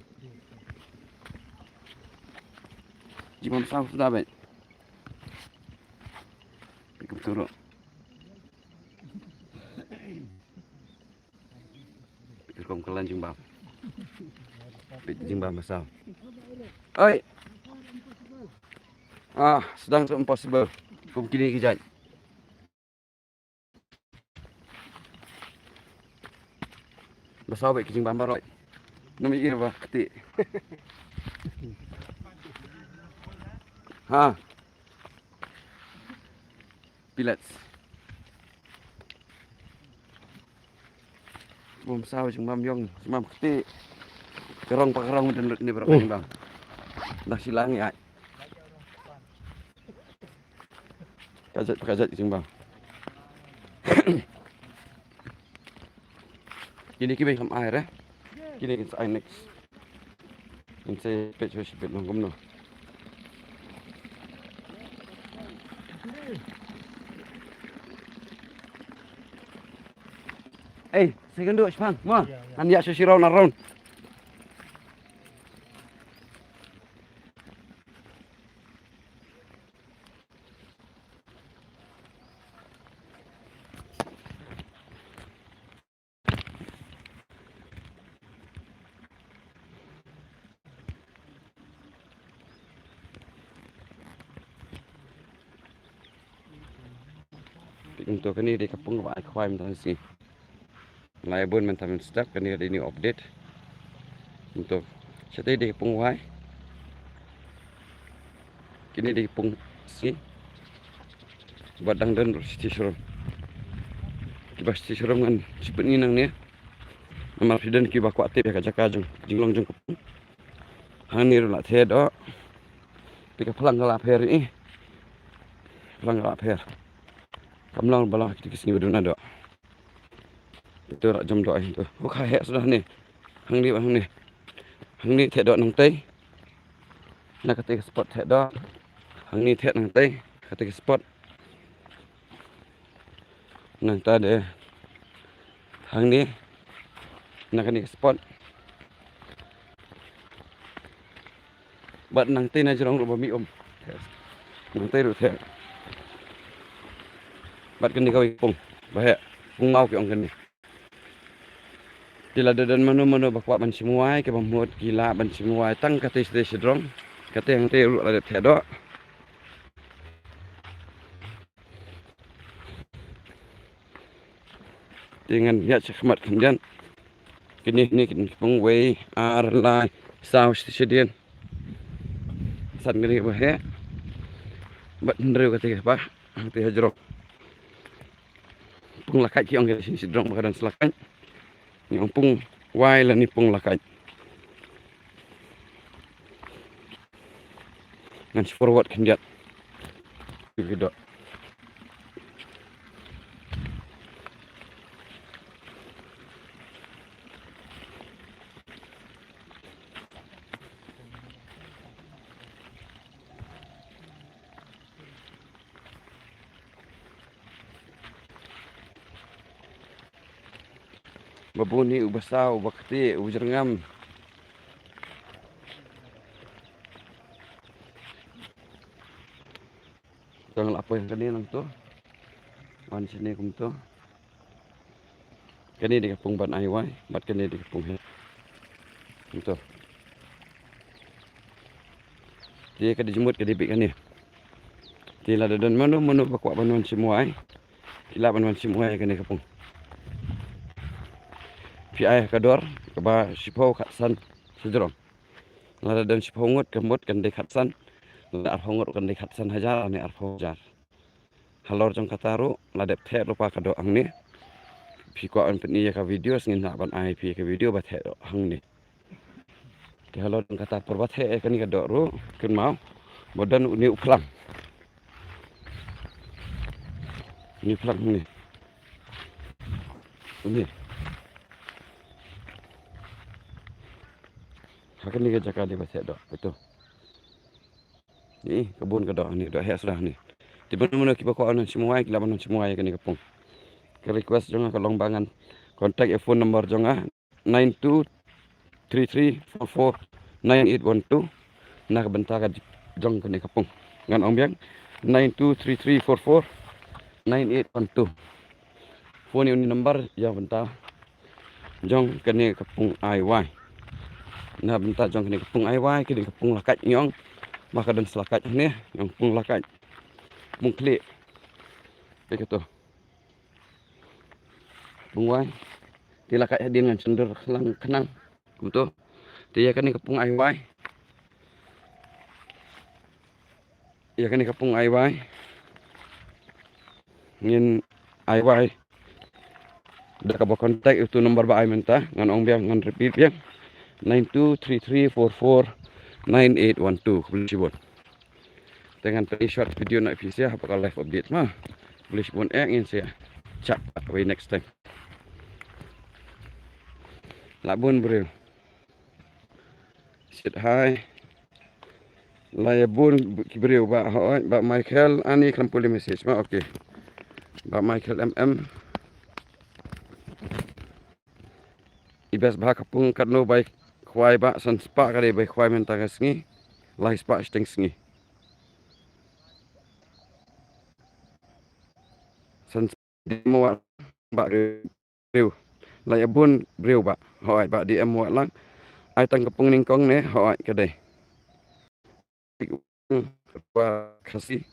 Jimam saw sudah beit. Pick up turun. Kum ka lan jingbam. Bit jingbam ba saw. Oi. Ah, sdang tu impossible. Kum kine ki jait. Ba saw bit ki jingbam baroh. Nang ïohi ba kti. Ha. Pellets. Bym saw jingbam ïong, jingbam kti. Ka rong pa ka rong mynta lut ne baroh ka jingbam. Dah silang ïa. Ka jait pa ka jait jingbam. Kine ki bym kham ai re. Kine kin sa ai next. Kin sa peit shuwa shibit nong kumno. Ei, second do shipang mo. Ngan ïa shuwa shi round na round. Peit kumto kane dei ka pung ba ai khwai mynta ka sngi. Lai bun mynta mynstep kane dei new update. Kumto shatei dei ka pung wai. Kine dei ka pung sngi. Ba dang don ruh shisha shurum. Kiba shisha shurum ngan shu pyni nangne. Namar phi don kiba kwah tip ïa ka jaka jong jinglong jong ka pung. Hangne ruh la thied oh. Te ka phlang ka la pher eh. Phlang ka la pher. Kam long ba long ha kito ki sngi ba duna doh. Ito la jom doh ito. Uk ha heh suda hangne. Hangne ba hangne. Hangne theh doh nangtai. Na kata ka spot theh doh. Hangne theh nangtai. Kata ka spot. Nangta de. Hangne. Na kane ka spot. Bad nangtai na jrong ruh ba mi um. Nangtai ruh theh. Bad kane kawei pung. Ba heh. Pung maw ki ong kane. Te lada don mano mano ba kwah ban shim wai, kaba mut ki lah ban shim wai tang kata sdei shadrong. Kata hangtai ruh la dep theh doh. Te ngan ïaid sha khmat khyndiat. Kine ne kine ki pung wei, ar, lai, saw, shi, shadien. San kane ba heh. Bad hynriew kata ba hangtai hajrong. Pung lakait ki ong kane shi shadrong ba ka don slakait. Ni ong pung wai lane pung lakait. Ngan shi forward khyndiat. Ki doh. Ba bun hi uba saw, uba ktieh, uba jyrngam. Tang la poi kane nangto. Wan shane kumto. Kane dei ka pung ban ai wai, bad kane dei ka pung heh. Kumto. Te ka dei jingmut ka dei beit kane. Te lada don mano mano ba kwah ban wan shim wai, ki lah ban wan shim wai kane ka pung. Phi ai ha ka dor kaba shiphew khatsan shajrong. Lada don shiphew ngut ka mut kan dei khatsan. Lada arphew ngut kan dei khatsan hajar ne arphew hajar. Halor jong kata ruh la dep theh lypa ka doh hangne. Phi kwah ban pyni ïa ka video, ngin lah ban ai phi ïa ka video ba theh doh hangne. Te halor jong kata por ba theh ïa kane ka doh ruh kynmaw ba don une u phlang. Une u phlang hangne. Une. Ha kane ka jaka dei ba theh doh. Ito. Ni ka bun ka doh ni, doh heh suda ni. Te mano mano kiba kwah ban shim wai ki lah ban shim wai kane ka pung. Ka request jong nga ka long ba ngan contact ïa phone number jong nga nine two three three four four nine eight one two. Na ka bynta ka jong kane ka pung ngan ong biang nine two three three four four nine eight one two. Phone ïa une number ïa bynta jong kane ka pung ai wai. Na bynta jong kane ka pung ai wai, kane ka pung lakait ngi ong. Ba ka don slakait hangne, ngi ong pung lakait. Pung khlieh. Te kato. Pung wai. Te lakait hadien ngan shyndur khnang khnang. Kumto. Te ïa kane ka pung ai wai. Ïa kane ka pung ai wai. Ngin ai wai da kaba contact ïa utu number ba ai mynta, ngan ong biang, ngan repeat biang. Nine two three three four four nine eight one two. Khublei shibun. Te ngan pynshai short video na phi sha haba ka live update ma. Khublei shibun eh, ngin sa chat wei next time. La bun briew. Sit hai. La ïa bun ki briew ba, hooid, Bah Michael, ani khlem pule message ma, okay. Bah Michael M M. I best ba ka pung katno bai khwai ba, san spah ka dei bai khwai mynta ka sngi. Lai spah shiteng sngi. San spah dei mo ba briew. La ïa bun briew ba. Hooid ba D M wat lang. Ai tang ka pung nyngkong ne, hooid ka dei. Ba Khasi.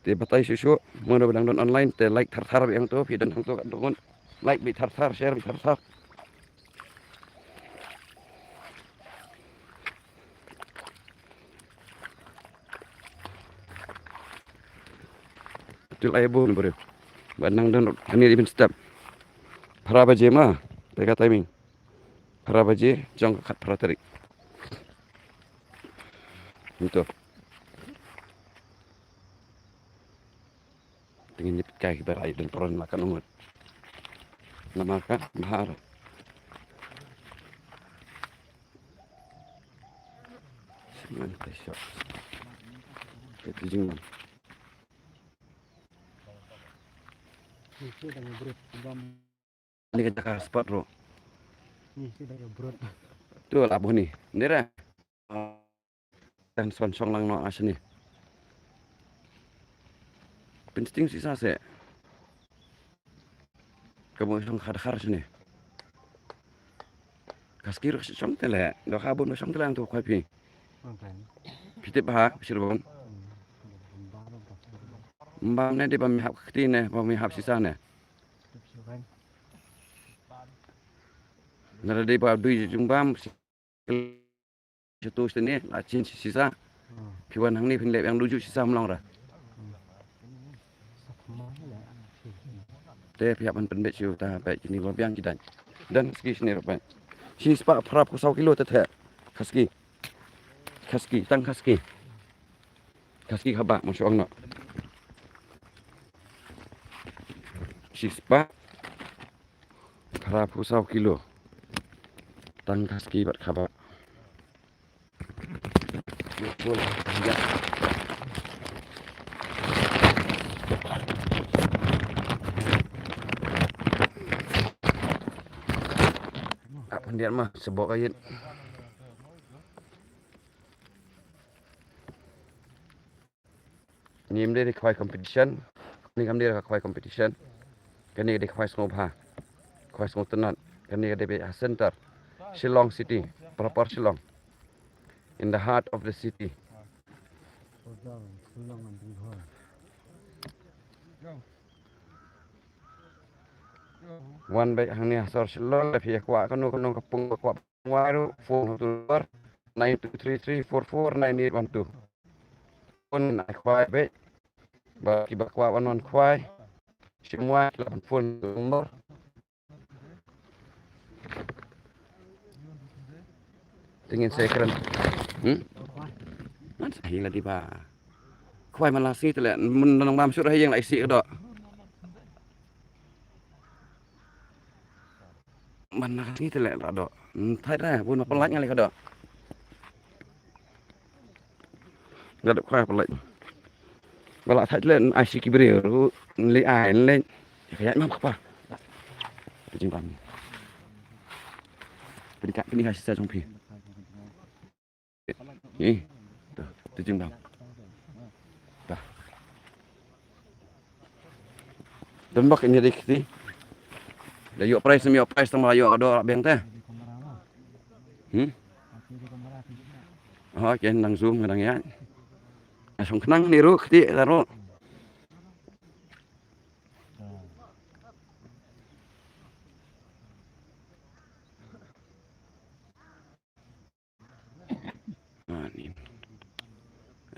Te batai shuh shuh, mano ba dang don online te like thar thar biang to, phi don hangto ka don. Like beit thar thar, share beit thar thar. Til ai bun briew. Ba nang don hangne ibn step. Phra baje ma, te ka timing. Phra baje jong ka khatphra tarik. Ito. Ngin ïa peit kai kiba la ïa don pron la ka nongot. Namar ka bha. Sima te shop. Te tu jingman. Ni ka jaka spot ruh. Tu la buh ni. Ni ra. Tang swan shong lang noh shane. Pynsting shisha seh. Ka bun shong khar khar shane. Ka ski ruh shong te leh. Doh ka bun shong te leh nangtu khwai phi. Phi tip ha, phi sir bun. Mbam ne dei ba mi hap kti ne, ba mi hap shisha ne. Na dei ba dui jung bam. Satu sini la chin shisha. Phi wan hangne phin leh yang duju shisha mlong ra. Te phi hap ban pynbeit shu ta peit kini ba biang ki dang. Dan ski sini ruh peit. Shi spah phraphew saw kilo te the. Ka ski. Ka ski, tang ka ski. Ka ski kaba mo shu ong noh. Shi spah phraphew saw kilo. Tang ka ski bad kaba. Ah, pyndiat ma, sebok ait. Ni ym dei khwai competition. Ni kam dei khwai competition. Kane ka dei khwai sngewbha. Khwai sngewtynnat. Kane ka dei ha center. Shillong City. Proper Shillong. In the heart of the city. Wan beit hangne ha sor Shillong, lada phi kwah kano kano ka pung, kwah wai ruh, phone to number nine two three three four four nine eight one two. Phone ai khwai beit. Ba kiba kwah wan wan khwai. Shim wai, la phone to number. Te ngin sa kren. Hmm? Man sa hi la dei ba. Khwai man la sngi te leh, mun nang bam shuh ha ïing la isih ka doh. Man la sngi te leh la doh. Hmm, thait ra, bun ma pynlait nga leh ka doh. Nga dep khwai pynlait. Ba la thait leh ai shi ki briew ruh, leh ai leh. Ka ïaid ma kpa. Te jingbam. Pynka pynka shisha jong phi. Ih. Te jingbam. Tah. Don bok ïa dei kti. Da ïoh prize, ym ïoh prize tang ba la ïoh ka doh la biang te. Hmm? Oh, ken dang zoom dang ïa. Nga shong khnang ni ruh kti la ruh. Ah, ni.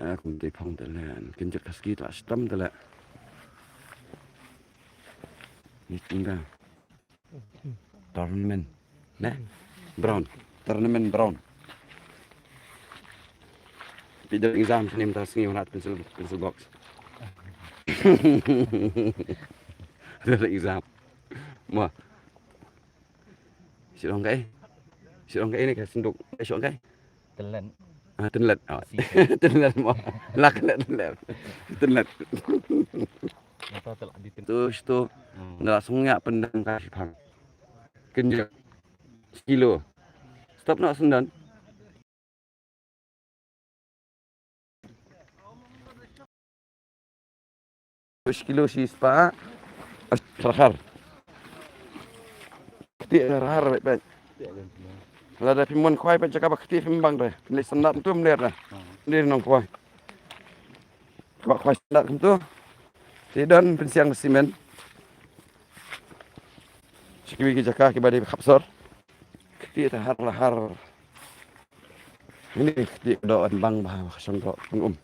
Ah, kum te phong te leh. Kin jot ka ski ta stam te leh. Ni tinggal. Tournament. Nè? Brown. Tournament brown. Phi don exam snem ta sngi, wan pencil, pencil box. Don exam. Mo. Shu ong kai. Shu ong kai ni ka senduk. Shu ong kai. Tynlet. Ah, tynlet. Oh. Tynlet mo. Lak tynlet, tynlet. Tynlet. Nata telah di tynlet. Tu, tu. Hmm. Nda sung ïa pyndang ka shipang. Kynjek. Sekilo. Stop na sendan. Shi kilo shi spah. Ar har. Kti ar har beit beit. Lada phim mon khwai beit jaka ba kti phim bang de. Phim leit standard tu mler de. Ni nong khwai. Khwai khwai standard tu. Te don pynsiang simen. Shi kiwi ki jaka kiba dei khapsor. Kti ta har la har. Ini kti ka doh an bang ba ka shong doh pun um.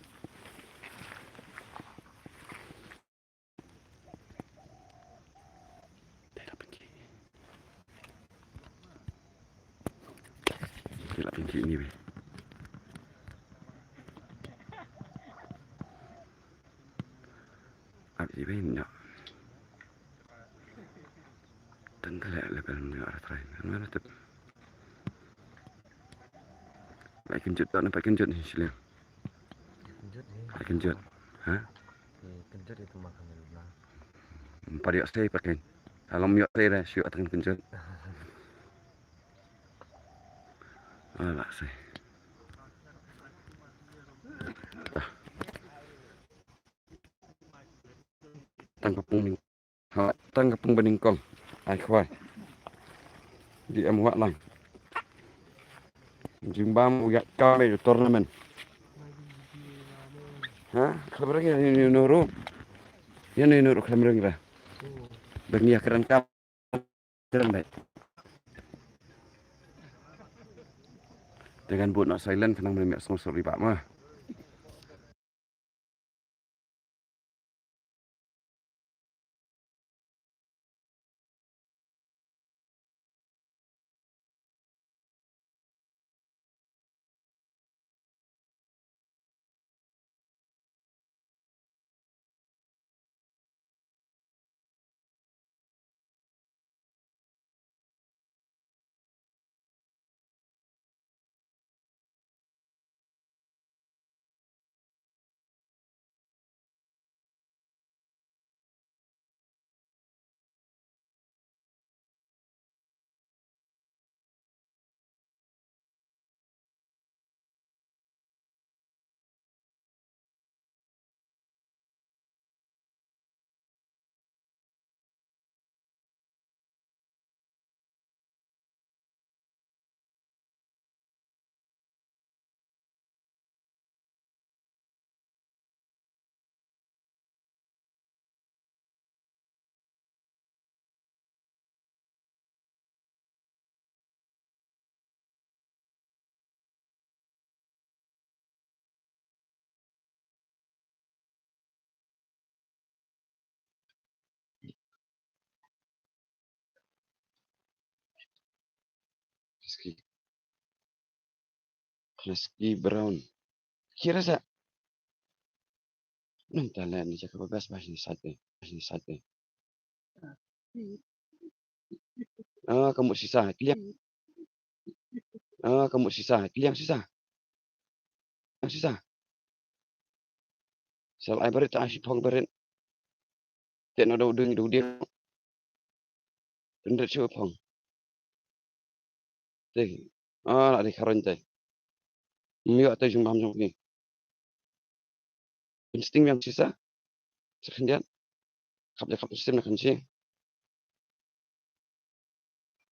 Te la pynki. Te la pynki ni be. Ap ji Rin ïa. Tang ka leh level ïa arthritis. Ngan tip. Lai kynjut to, nampak kynjut ni sila. Kynjut ni. Lai kynjut. Ha? Kynjut itu makan dulu lah. Empat yak sei pakai. Kalau miok sei dah, siok akan kynjut. Alah sei. Tang ka pung ning. Ha, tang ka pung ba nyngkong. Ai khwai. Di em wah lang. Jingbam u ïa ka me tournament. Ha, khlem ring ïa ni nuru. Ïa ni nuru khlem ring ra. Ba ngi ïa kren ka kren dei. Te ngan bud noh silent khnang ba ym ïa sngewsih ri ba ma. Husky. Husky brown. Kira sa. Nang tala ni jaka babas ba sini sate. Ba sini sate. Ah, kamu sisa. Kiliang. Ah, kamu sisa. Kiliang sisa. Kiliang sisa. Sal ai barit ta ai shi phong barit. Te no dau ding dau ding. Tendret shu phong. Te. Ah, la dei kharon te. Myo te jung bam jung ni. Insting yang sisa. Sekhyndiat. Khap ja khap sim na khan shi.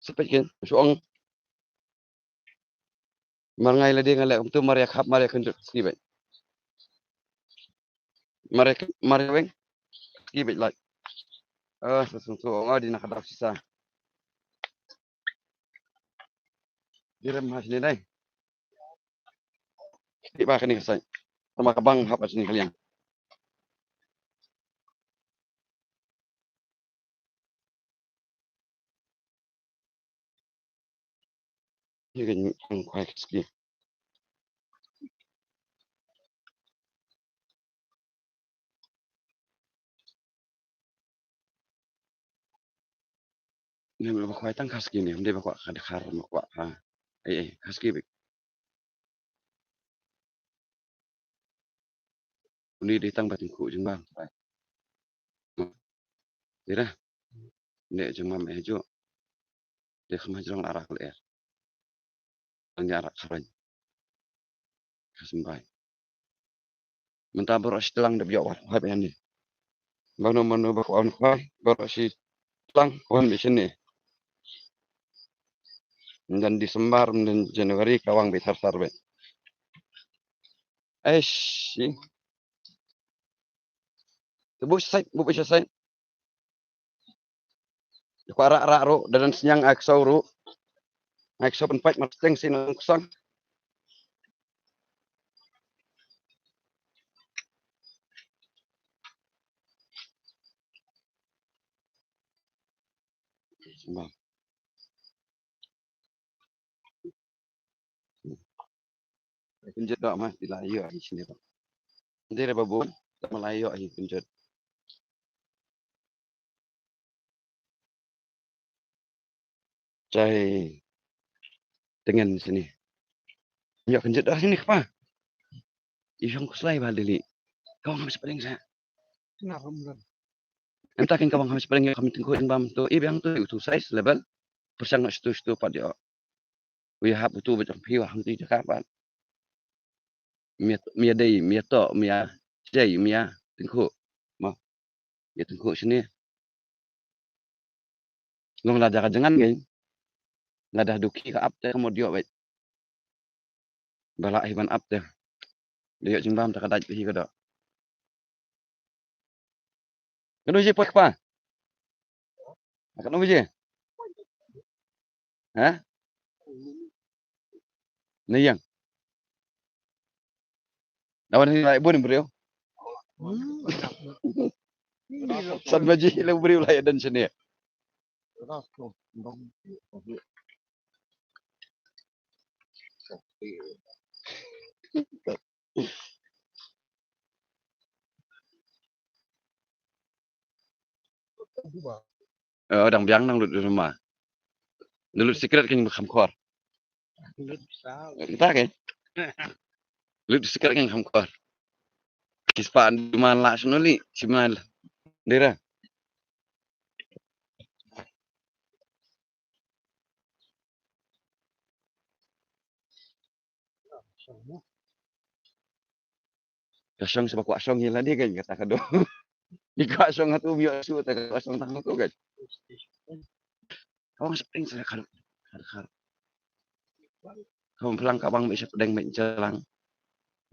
Sepet kin. Shu ong. Mar ngai lade ngai leh kumtu mar ïa khap mar ïa kynjut ski bait. Mar ïa, mar ïa weng ski bait lait. Ah, sa sung sung ong di na khadap sisa. Di rem ha sini dai. Di ba kani ka sai. Tama ka bang hap ha sini ka liang. Ïa ka nyngkong khwai ka ski. Ngam ba khwai tang ka ski ne, ym dei ba kwah ka dkhar, ba kwah ka. Ei, ei, ka ski bik. Uni dei tang ba tyngkhuh jingbam. Dei da. Ne jingbam eh ju. Dei kham hajrong la rak lyer. Tang ïa rak kharaiñ. Ka symbai. Mynta baroh shi tlang da ïoh wan khwai ba ïa ni. Mano mano ba kwah wan khwai, baroh shi tlang wan ba ïa ni. Mynta December, mynta January ka wan ba thar thar ba. Eish. Te buh sha sait, buh buh sha sait. Kwah rah rah ruh, da don sniang ai ksaw ruh. Ai ksaw pynpait mar steng sien nong ksang. Bang. Kynjut doh ma, ti la ïoh hi sini ba. Ndei re ba bun, ta ma la ïoh hi kynjut. Jai. Tengen sini. Ïa kan jeda sini kpa. I shong kuslai ba dili. Kawang ham sepedeng sa. Enta kan kawang ham sepedeng ïa kami tengku in bam tu. I biang tu utu size level. Persang stu stu pat ïa. Wi hap utu bejang piwa hang tu jaka pat. Mia, mia dei, mia to, mia jai, mia tengku. Ma. Mia tengku sini. Long lada ka jngan ngi. Lada duki ka ap te ka mut ïoh beit. Ba lah hi ban ap te. Da ïoh jingbam ta ka dait hi ka doh. Kano ji poi kpa? Kano ji? Ha? Na ïeng. Nawan hi lai bun briew. San baji le briew lai dan sini. Eh, dang biang nang lut rumah. Lut secret kan kham khor. Kita kan? Lut secret kan kham khor. Kispa man la sunuli, siman dera. Ka shong seba kwah shong ïa lade kan kata ka doh. I kwah shong hatu mio su ta kwah shong tang tu kan. Kawang sepedeng sa khar khar khar. Kawang plang kawang mei sepedeng mei jalang.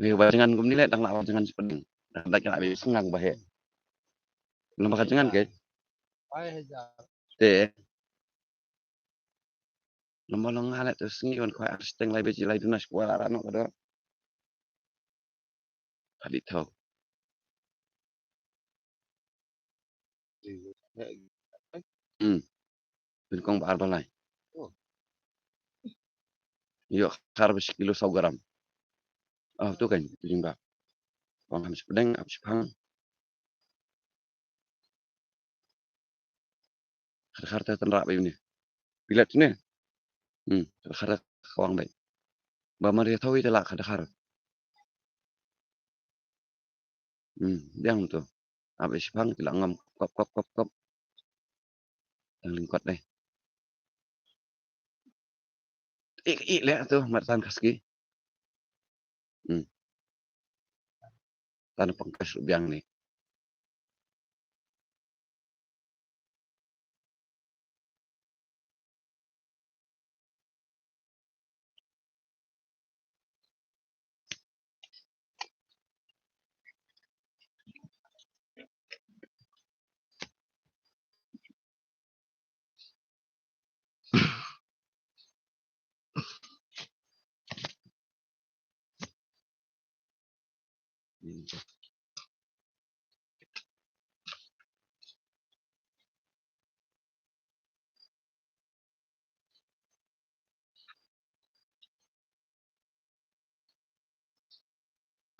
Mei ba jangan kumni le dang la ba jangan sepedeng. Dang da kena mei sengang ba he. Lamba ka jangan ke. Te. Lamba long nga le tu sngi wan kwai ar seteng lai beji lai dunas kwai la rano ka doh. Ka dei thaw. Hmm. Pynkhong ba ar ba lai. Ïoh khar ba shi kilo saw gram. Ah, tu kan, tu jingba. Kawang ham sepedeng, ap sepang. Khar khar te tynrah ba ïa une. Pilat une. Hmm, khar khar te kawang ba. Ba mar ïa thaw ïa te la khar khar. Hmm, biang to. Ap ïa sepang te la ngam kop kop kop kop. Tang lyngkot dei. Ik ik leh tu mat tan kaski. Hmm. Tan pangkas biang ni.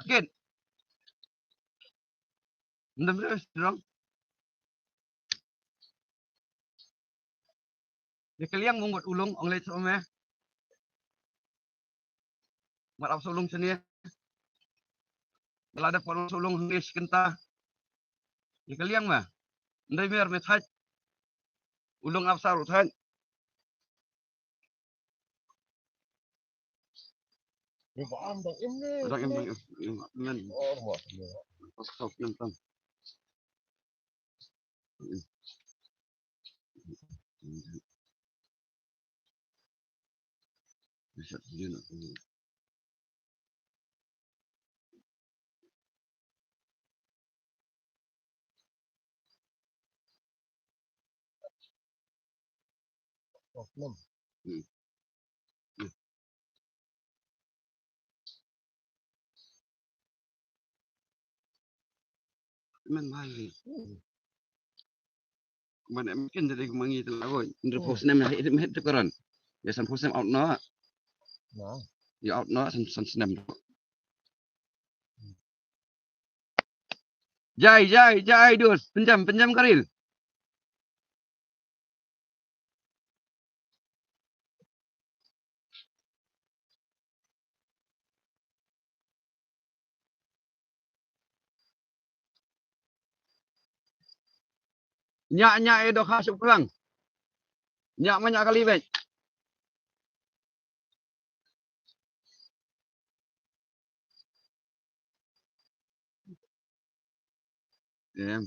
Again. Ndam re strong. Ïa ka liang mong wat ulung ong leit sha me. Mat ap sa ulung sini. Bala da pon sa ulung hangne shi kynta. Ïa ka liang ma. Ndai mer me thait. Ulung ap sa ru thait. Dang im, dang im, dang im. Ngan. Pas kau ngan tang. Men mai. Man em kin jadi mangi tu lagu. Ndru pos nem hit hit tu koran. Ya san pos nem out no. Ya out no san san snem. Jai, jai, jai, dus. Pinjam, pinjam karil. Nya nya e doh ha suk perang. Nya ma nya kali bek. Em.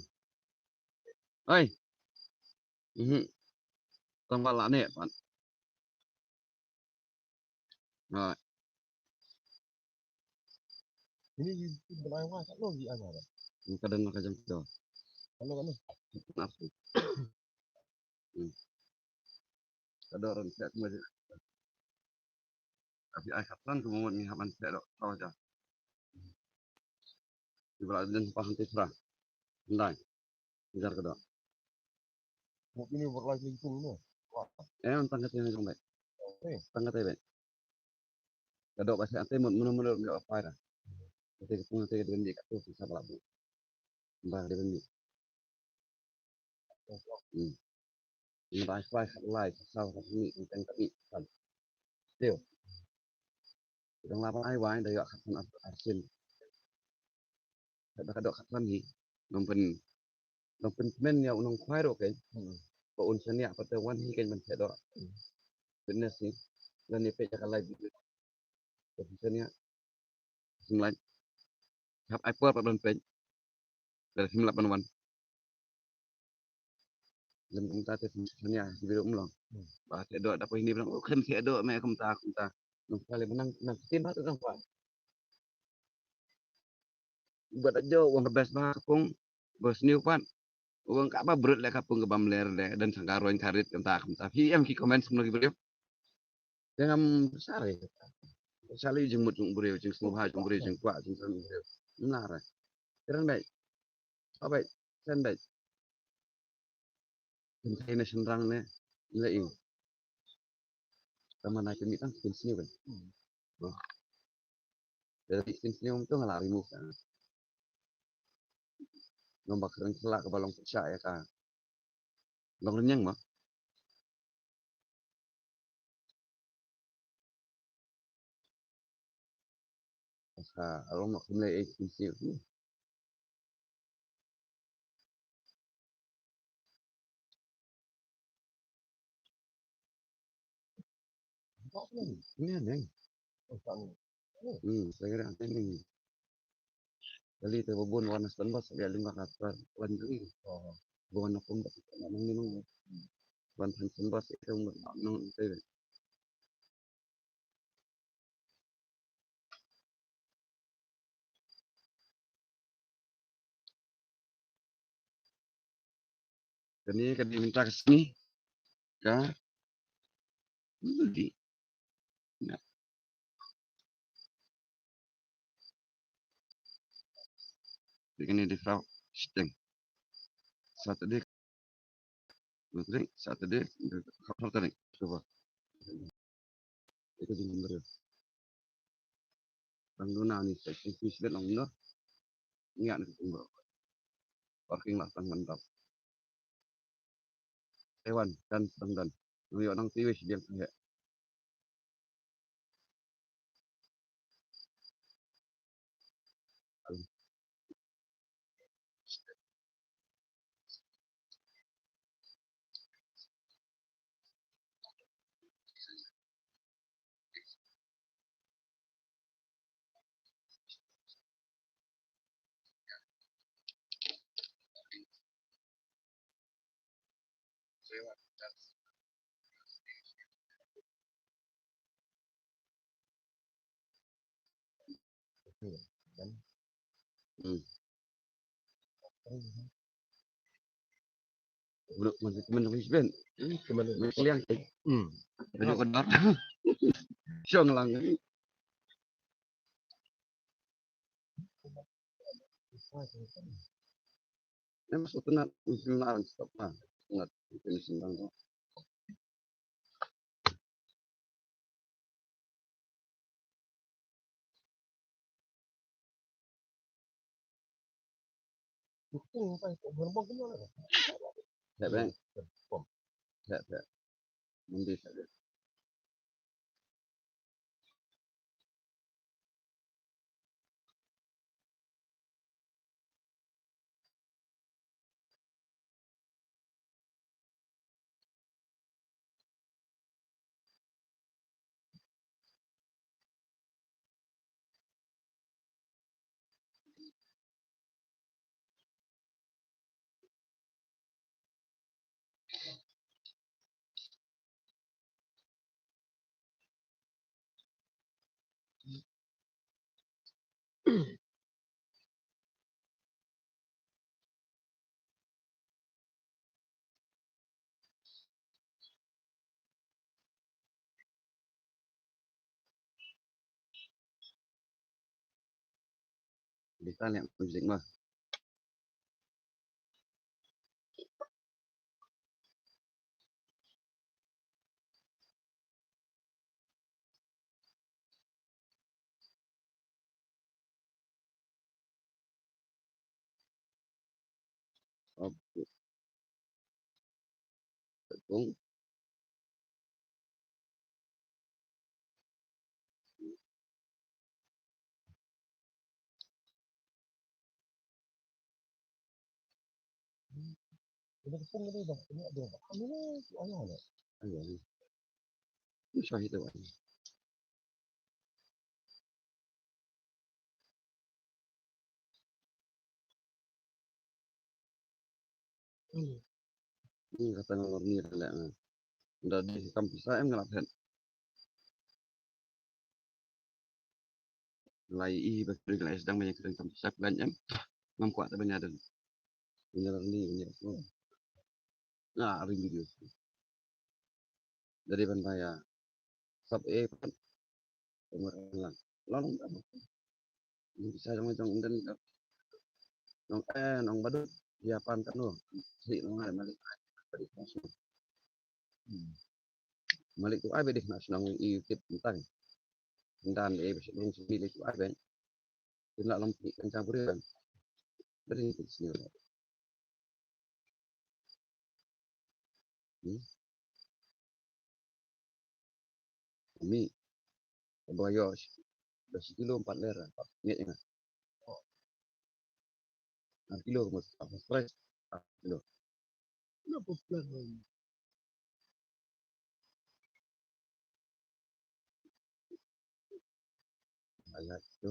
Oi. Mhm. Tang ba la ne pan. Oi. Ini di belai wa kat lo di anga. Ini kadang ka jang to. Kat lo kat lo. Nafsu. Hmm. Ka dok ran pek mo je. Tapi ai katan tu mo ni haban pek dok tau ja. Di bala den pa hanti fra. Ndai. Jar ka dok. Mo ini berlai ni tu ni. Wah. Eh, tang kata ni jong dai. Eh. Tang kata dai. Ka dok ba sa te mo mo mo mo pa ra. Kata ka pung kata ka den di ka tu sa bala bu. Ba den di. Hmm. Ngi ba ai kwai khat lai khat saw khat hynñiew khat teng khat hynñiew khat. Still. Dang la ban ai wai da ïoh khat san ar, ar sien. Khat da ka doh khat san hi. Nong pyn, nong pynkmen ïa u nongkhwai ruh kein. Hmm. Ba un shaniah pat te wan hi kein ban theh doh. Hmm. Fitness hi. Lane peit ïa ka live video. Ba un shaniah. Sim lait. Hap ai por pat ban peit. Lada phim lap ban wan. Lem kumta te phim shaniah ki video um long. Hmm. Ba theh doh da poi hini bilang, oh, khlem theh doh me kumta kumta. Nong pale menang nang tin ba tu nang pale. Ba da jo wang ka best ba ka pung. Bos new pat. Wang ka ba brut le ka pung ka bam ler le dan sangka roin karit kumta kumta. Phi em ki comments kumno ki video. Te ngam sare. Sale jingmut jong u briew, jingsngewbha jong u briew, jingkwah, jingsngewbha jong u briew. Ngam la re. Kren beit. Ba beit. Kren beit. Kynthei ne shynrang ne. Ila ïing. Tang ma nai kynmiet tang kin sniew kan. Ba. Lada kin sniew to nga la remove kan. Ngam ba kren khlak ba long pyrshah ïa ka. Long rynïeng ma. Asa, along ma kumne eh kumne. Neng, neng. Hmm, saya kira neng, neng. Kali te ba bun wan stan bas, dia lima ratus wan kali. Oh. Ba wan pun bas, nang ni nang. Wan stan bas, itu nang, nang, nang. Kane ka dei mynta ka sngi ka Monday. Na. Dei kane dei Friday, shiteng. Saturday. Dua tarik, Saturday, empat tarik. Coba. Ito jingmut. Tang duna ni sa ki fish bet long no. Ngiat ni kumba. Parking lot tang mandap. Taiwan dan tang dan. Nang yo nang tiwis biang he. Hmm. Bro, masih temen aku Isben. Hmm, temen aku. Masih kuliah, eh. Hmm. Duduk ke dor. Siang lang, eh. Em, so tena, tena stop lah. Tena, tena sembang tu. Bek, bek. Bek, bek. Nanti saja. Dei ka leh music ma. Op. Kung. Hmm, kata nga ngor ni leh nga. Nda dei kam pisa em nga lap het. Lai i ba kri lai sedang banyak kri kam pisa klan em. Ngam kwah ta banyak dan. Banyak ni banyak. Nga ring video. Dari ban baya. Sap e pat. Umur lang. Lang lang. Ni sa jong jong den. Nong eh nong badu. Ya pan kan lo. Si nong ai malik. Malik tu ai bedik nak senang i kit tentang. Ndan e besik belum sini lek tu ai ben. Kena lam kan campur kan. Dari kit sini. Hmm. Umi. Ba yo. Ba si kilo empat lera. Ngi ingat. Ar kilo mus. Apa price? Ar kilo. Kenapa pelan lagi? Ayat tu.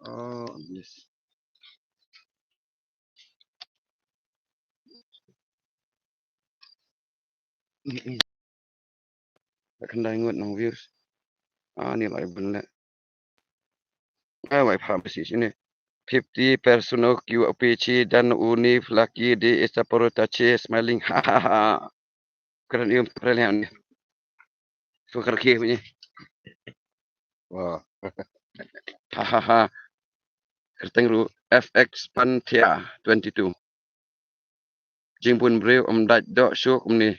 Oh, yes. Khyndai ngut nong views. Ah, ni lai bun le. Ah, wai pharmacy sini. Fifty personal Q P C dan uni flaki di esta porota che smiling. Ha ha ha. Kren ium kren yang ni. Sukar ki ni. Wah. Ha ha ha. Kerteng ru F X Panthea twenty two. Jingbun briew um dait doh shuh kumne.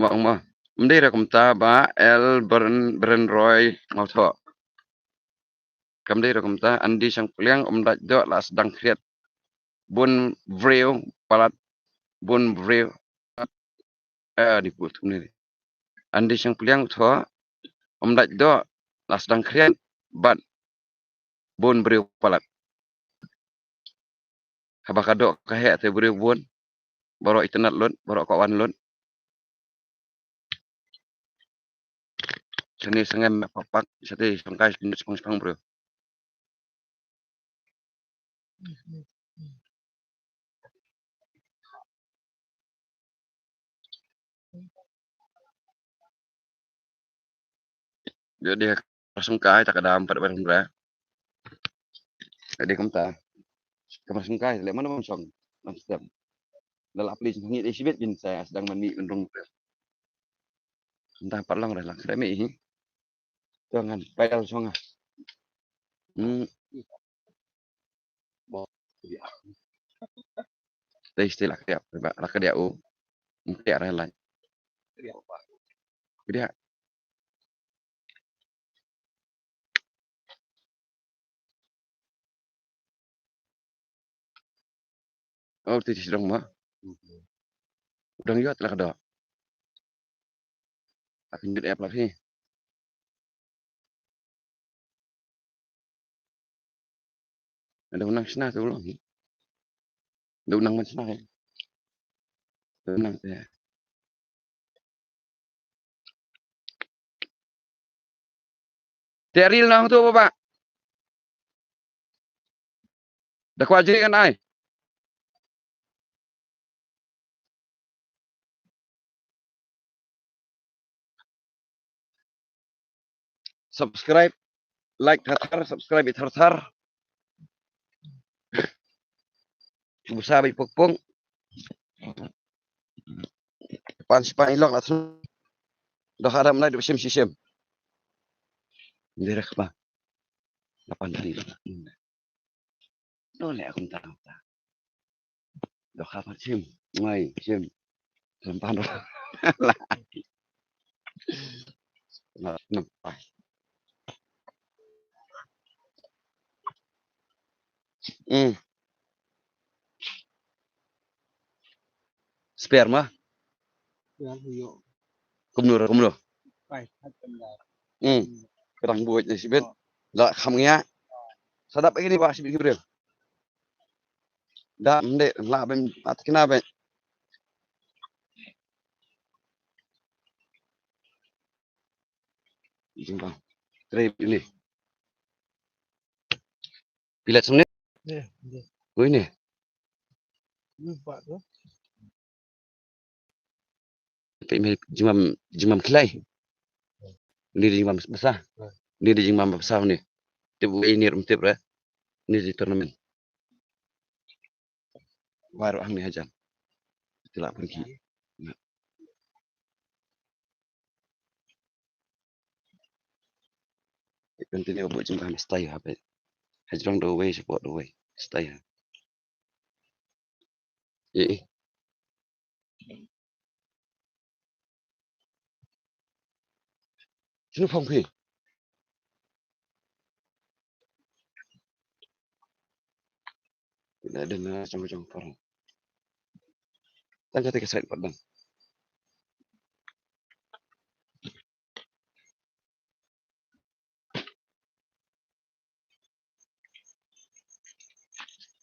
Ma ong ma. Um dei ra kumta ba el beren beren roi ngau tho. Kam dei ra kumta Andy Shangpliang um dait doh la sdang khriat. Bun briew palat bun briew. Eh, di put kumne. Andy Shangpliang tho um dait doh la sdang khriat bad bun briew palat. Haba ka doh ka heh te briew bun. Baroh itynnad lut, baroh ka wan lut. Sani sangem pak pak, sati sangkai sini sepang sepang briew. Jadi ka sungkai ta ka dam pat ban ra. Jadi kumta. Ka sungkai le mana bang song. Nastem. Dalam apli sini di sibit bin saya sedang mandi undung. Entah pat long dah lah. Kami hi. Jangan payal song ah. Hmm. Dei sti la kdiah, ba la kdiah u. Kdiah ra lai. Kdiah. Oh, ti ti dong ma. Dang yot la kdo. Akin jut ep la hi. Ada unang sna tu lo. Ada unang man sna ya. Ada unang ya. Te ril nang tu baba. Da kwah jri kan ai. Subscribe, like thar thar, subscribe thar thar. Busa bai pok pong. Pan sipan ilok la thun. Dah ada menai duk sim sisim. Direk ba. Lapan hari. No le akum ta ta. Doh ka pat sim. Ngai sim. Lam pan doh. La. La. No. Ai. Hmm. Sperma. Kumno ra kumno. Hmm. Kadang buat ni sibit. La kham ngia. Sadap ini ba sibit kibril. Da mde la ben at kina ben. Jingba. Tre ini. Pilat semne. Ui ne. Te me jingmam jingmam kilai. Ni di jingmam besar. Ni di jingmam besar ni. Tip wei ni rum tip re. Ni di tournament. Baru ang ni hajan. Itulah pergi. Continue buat jingmam stay ha pe. Hajrong do wei support do wei. Stay ha. Ih. Sino phong phi? Ina dang na jong jong por. Tang kata ka side pat dang.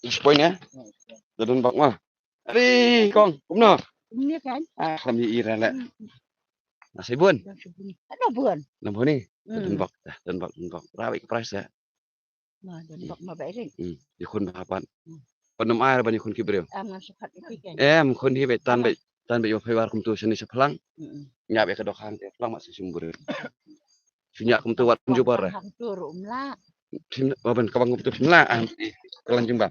Ish point ya. Dadun bak ma. Ari kong, kumno? Kumne kan? Ah, kami ira le. Nasi bun. Ada bun. Lambu ni. Dadun bak, dadun bak, dadun bak. Rawi ke price ya. Ma dan bak ma bai ring. Hmm, di khun ba hapan. Khun nam ai ba ni khun ki briew. Am ngan sapat iti kan. Em khun hi bai tan bai tan bai yo phai war kumtu sini sa phlang. Nya bai ka dokan te phlang ma sa simbur. Sunya kumtu wat kumju bar. Hang tu rum la. Sim ba ban ka bang kumtu sim la. Am kalan jumba.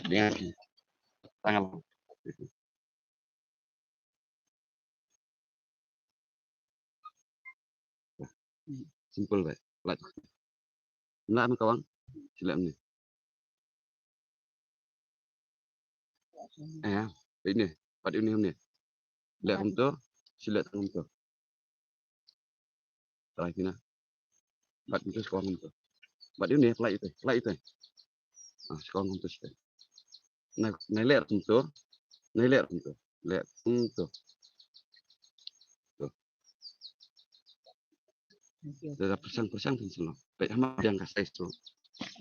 Dengan tangan. Simple bai. Lat. Lat na kawang. Sila ni. Eh, ini. Pat ini ni. Lat kumtu. Sila kumtu. Try kina. Bat kumtu skong kumtu. Bat yu ne play ite, play ite. Ah, skong kumtu site. Na, na ler kumtu. Na ler kumtu. Ler kumtu. Tu. Dah persang persang pun selo. Baik sama yang kasai tu.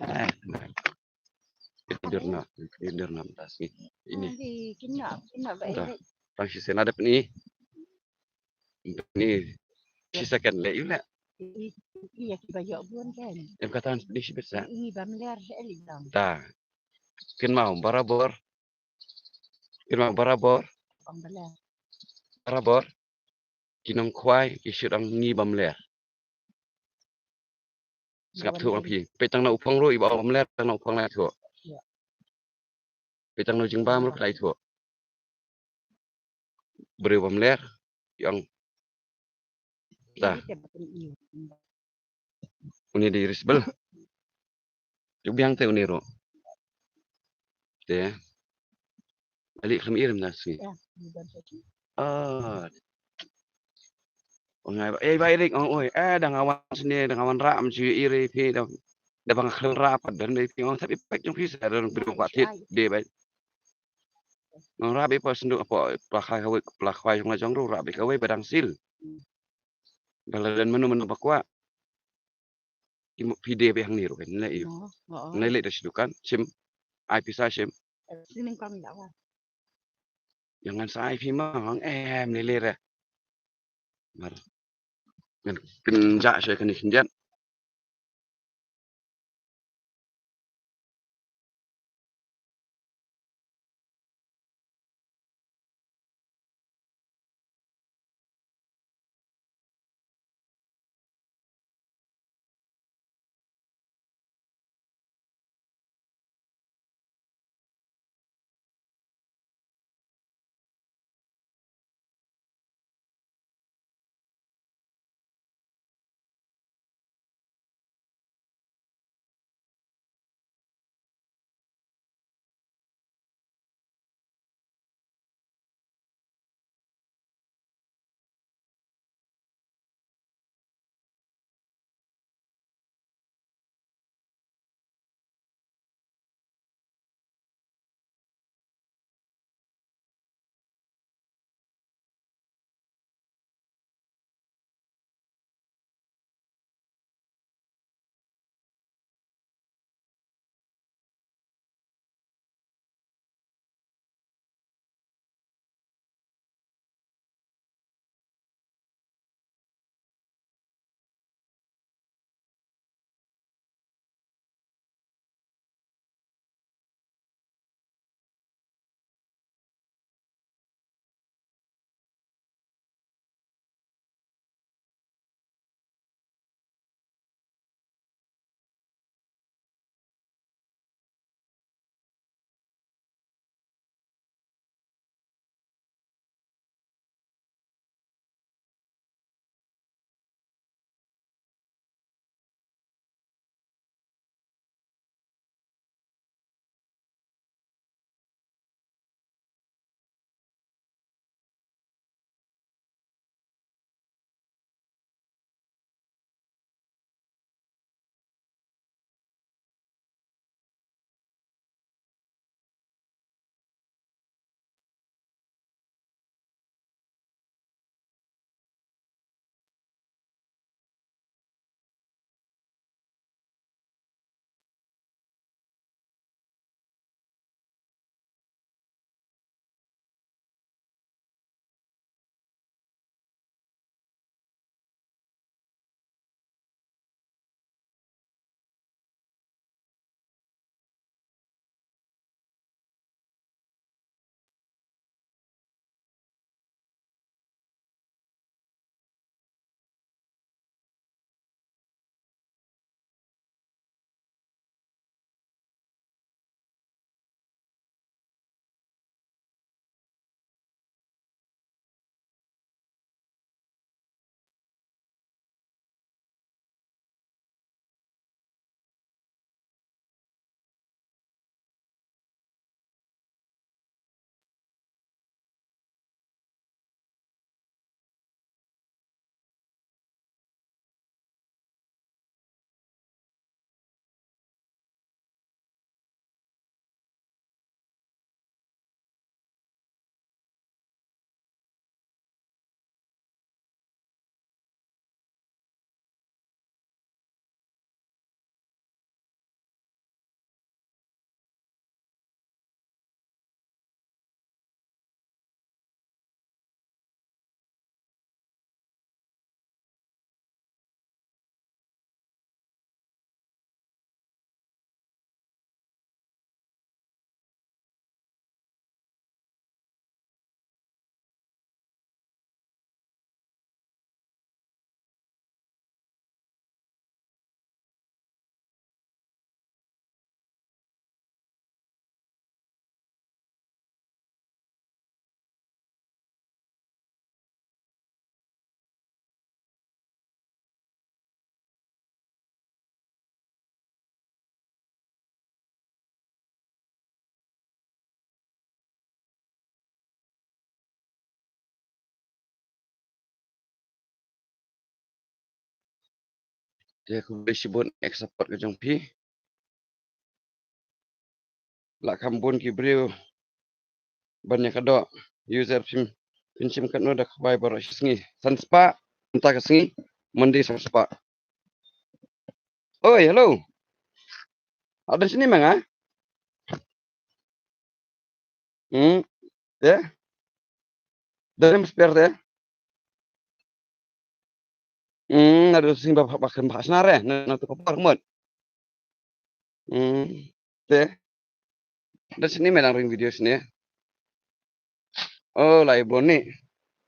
Ah, nah. Dirna, dirna tas ni. Ini. Di kena, kena baik. Dah. Tang si sen ada ni. Ni. Si second le yu le. Iya ki ba yok bun kan. Em katan ni si besa. Ini ba mler se li dang. Ta. Kin mau barabor. Kin mau barabor. Bang bela. Barabor. Ki nong khwai ki shu dang ngi ba mler. Sngap thuh ma phi. Peit tang na u phong ruh i ba ong ba mler tang na u phong lai thuh. Peit tang na u jingbam ruh lai thuh. Briew ba mler i ong. Ta. Uni di risbel. Ju biang te uni ruh. Te. Ali khlem ir na si. Ah. Ong ai ba, eh, ba irik, ong, oi, eh, dang awan sini, dang awan rah, mesti iri phi, dang, dang bang khlem rah, pat dan dei phi, ong, tapi pek jong phi sa, dang bru kwa tit, dei ba. Ong rah bi pa senduk apa, pa khai kawei, pa khai jong la jong ru, rah bi kawei, ba dang sil. Bala dan menu menu ba kwa. Ki mut phi dei beh hangne ruh kan, ne ïa. Oh, oh. Ne leh da shi dukan, shim, ai pisa shim. Sining kong ïa wa. Ïa ngan sa ai phi ma, hang em ne leh re. Mar. Ngan kynjah sha kane khyndiat. Te khublei shibun ïa ka support ka jong phi. La kham bun ki briew ban ïa ka doh. User, phin, phin shim katno da ka khwai baroh shi sngi? San spah mynta ka sngi, Monday san spah. Oi, hello. Adan sini manga? Hmm. Te? Dari mesti te? Hmm, ada sini bapak pakai bahas nare, na tu kopor mut. Hmm. Te? Dan sini me dang ring video sini. Oh, lai boni.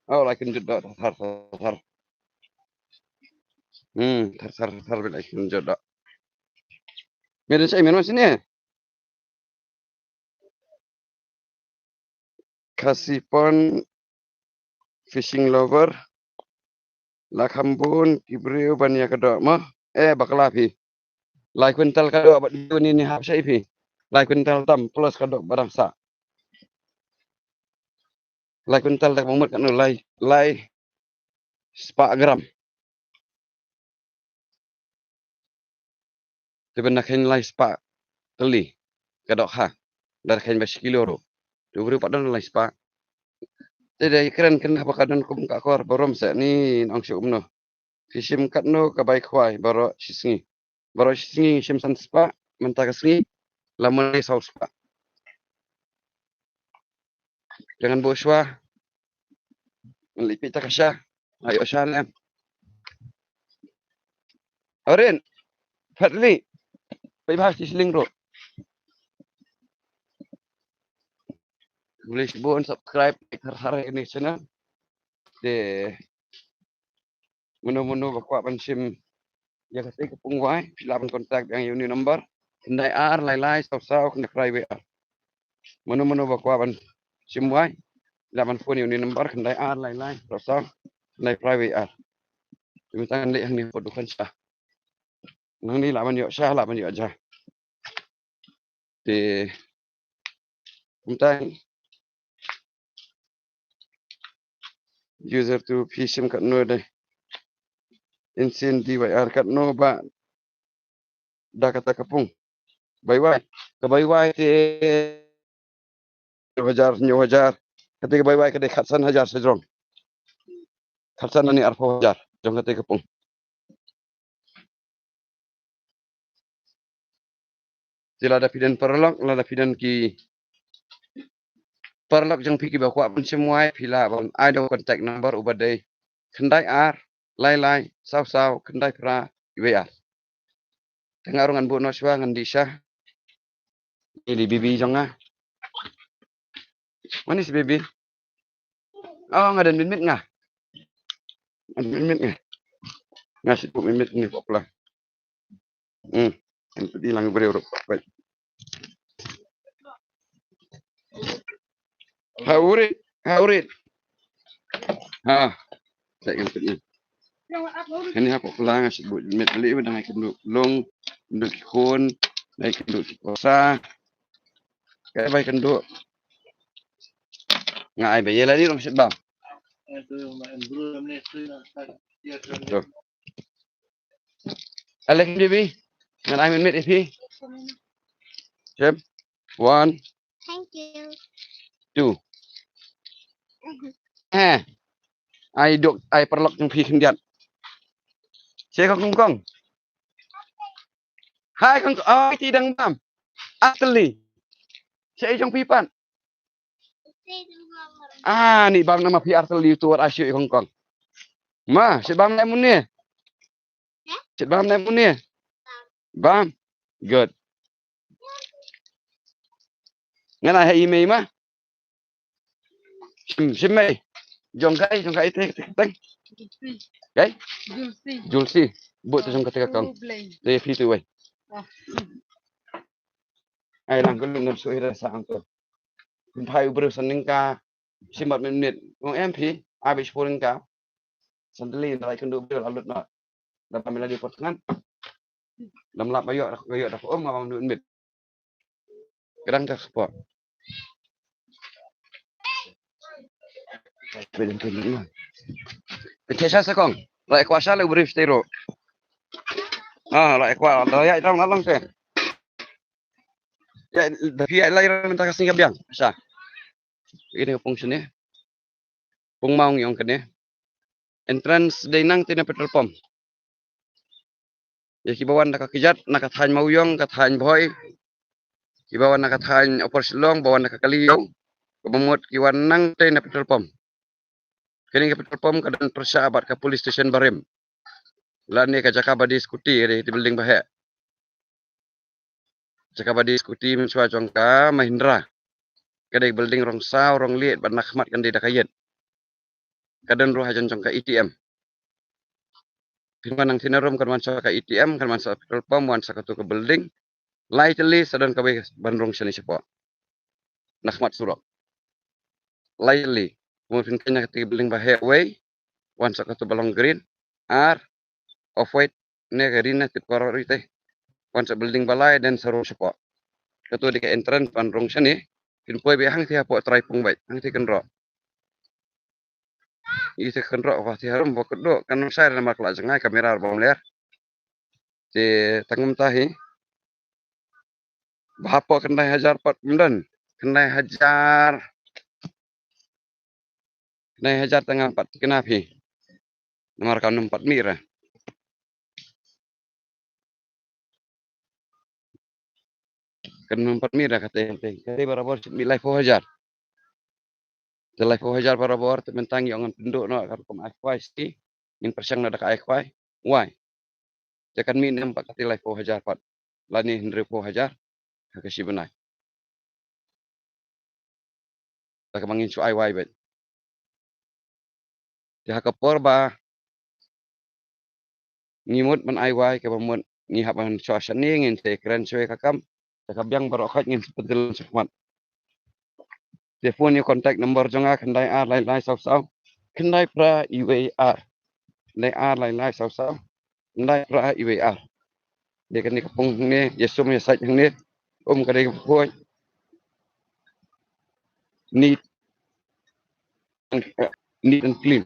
Oh, lai kynjut doh, thar, thar, thar. Hmm, thar, thar, thar, lai kynjut doh. Me dan sini, me sini. Khasi Pond fishing lover. La kham bun ki briew ban ïa ka doh mo. Eh, bakla phi. Lai kwintal ka doh bad ni ni hap shai phi. Lai kwintal tam plus ka doh ba dang sah. Lai kwintal da ka mut katno? Lai, lai spah gram. Te ban da kheiñ lai spah tylli ka doh ha. Da kheiñ ba shi kilo ruh. Te u briew pat don lai spah. Te dei kren kren haba ka don kum ka kor barom se ni nong shu umno. Phi shim katno ka bai khwai baroh shi sngi? Baroh shi sngi shim san spah, mynta ka sngi la mon lai saw spah. Jangan buh shwa. Ngan lipit ta ka sha. Ayo sha lem. Orin. Fatli. Pai bahas di siling ro. Boleh shibun subscribe, like, har har ini channel. De Mano mano ba kwah ban shim ïa kata ka pung wai, phi lah ban contact ïa une number, khyndai ar lai lai saw saw khyndai phra wei ar. Mano mano ba kwah ban shim wai, phi lah ban phone ïa une number, khyndai ar lai lai saw saw khyndai phra wei ar. Te mynta ngan leit hangne pat dukan sha. Hangne lah ban ïoh sha, lah ban ïoh ja. Te kumta, user two, phi shim katno de? Instant D Y R katno ba da kata ka pung? Bai wai. Ka bai wai te hajar, hynñiew hajar. Kata ka bai wai ka dei khatsan hajar sa jrong. Khatsan lane arphew hajar jong kata ka pung. Te lada phi don paralok, lada phi don ki paralok jong phi kiba kwah ban shim wai, phi lah ban ai da u contact number uba dei khyndai ar lai lai saw saw khyndai phra wei ar. Te nga ruh ngan buh noh shuwa, ngan dih sha. Ini baby jong nga. Manis baby. Oh, nga don mynmiet nga. Nga don mynmiet nga. Nga shu buh mynmiet ni pop la. Hmm. Kan pdi lang briew ruh. Baik. Ha urit, ha urit. Ha. Baik, kan pdi. Kane ha pop la nga shu buh mynmiet lei ba dang ai kynduh long, kynduh ki khun, ai kynduh ki posa. Ka bai kynduh. Nga ai ba ïa lade long shit bam. To. Alex baby. Ngan ai mynmiet ïa phi. Shim. One. Thank you. Two. Eh. Ai dok, ai paralok jong phi khyndiat. Che ka kongkong. Hai kongkong, ai ti dang bam. Atli. Che jong phi pat. Ah, ni bam nama phi artel li tu wat asyu i kongkong. Ma, sit bam na mune. Sit bam na mune. Bam. Good. Ngana hai mei ma. Sim, sim mei. Jong kai, jong kai te, te, te. Kai? Julsi. Julsi. Buat tu jong kata ka kong. Te phi tu wei. Ai lang ko lum nam sui rasa angko. Phai u briew san ningka. Shimat mynmiet. Ong em phi. Abi shipul ningka. San tylli na lai kynduh briew la lut na. Da pamela di pot ngan. Dam lap ba ïoh, ba ïoh da ko om ngam mynmiet. Kadang ka spot. Pete sha sa kong. Lai kwah sha le u briew stay ro. Ah, la ek wa, la ya dang la long te. Ya, da phi ya la ira mynta ka sngi ka biang. Sa. Ini ka pung sini. Pung Maung yong kane. Entrance dei nang te na petrol pump. Ya kiba wan da ka kjat, na ka thaiñ Mawiong, ka thaiñ Bhoi. Kiba wan na ka thaiñ Upper Shillong, ba wan na ka Kaliaw. Kaba mut ki wan nang te na petrol pump. Kane ka petrol pump ka don pyrshah bad ka police station barim. Lane ka jaka ba die scooty, ka dei ka building ba heh. Jaka ba die scooty mynshuwa jong ka Mahindra. Ka dei building rong saw, rong lieh, bad na khmat kan dei da ka ïit. Ka don ruh hajan jong ka A T M. Phin wan nang thina rum kan wan sa ka A T M, kan wan sa petrol pump, wan sa katu ka building. Lai tylli sa don kawei ban rung shane shapoh. Na khmat surok. Lai tylli. Kumno phin kane katu ka building ba heh wei, wan sa katu ba long green, ar, off white, ne ka rina tip koror ite. Wan sa building ba lai, den sa rung shapoh. Katu dei ka entrance ban rung shane, phin poi beit hangte hapoh trai pung beit, hangte kynroh. Ite kynroh ba te harum ba kynroh kan sai namar ka la jngai kamera ba ler. Te tang mynta hi. Ba hapoh khyndai hajar pat mynta. Khyndai hajar. Khyndai hajar tang pat kena phi. Namar ka num pat mira. Kan num pat mira kate kate. Kate barabor mi laiphew hajar. Te laiphew hajar barabor te mynta ngi ong ngan pynduh noh ka rukom ai khwai sti. Ngin pyrshang noh da ka ai khwai. Wai. Te kan mih nem pat kate laiphew hajar pat. Lane hynriewphew hajar. Ha ka shi bnai. Te kaba ngin shu ai wai beit. Te ha ka por ba ngi mut ban ai wai kaba mut ngi hap ban shu shane ngin te kren shu ka kam. Te ka biang baroh khoit ngin pyntil shakhmat. Te phone ïa contact number jong nga khyndai ar lai lai saw saw. Khyndai phra iwei ar. Khyndai ar lai lai saw saw. Khyndai phra iwei ar. Te kane ka pung hangne, ïa sum ïa sait hangne. Um ka dei ka pung. Neat. Neat and clean.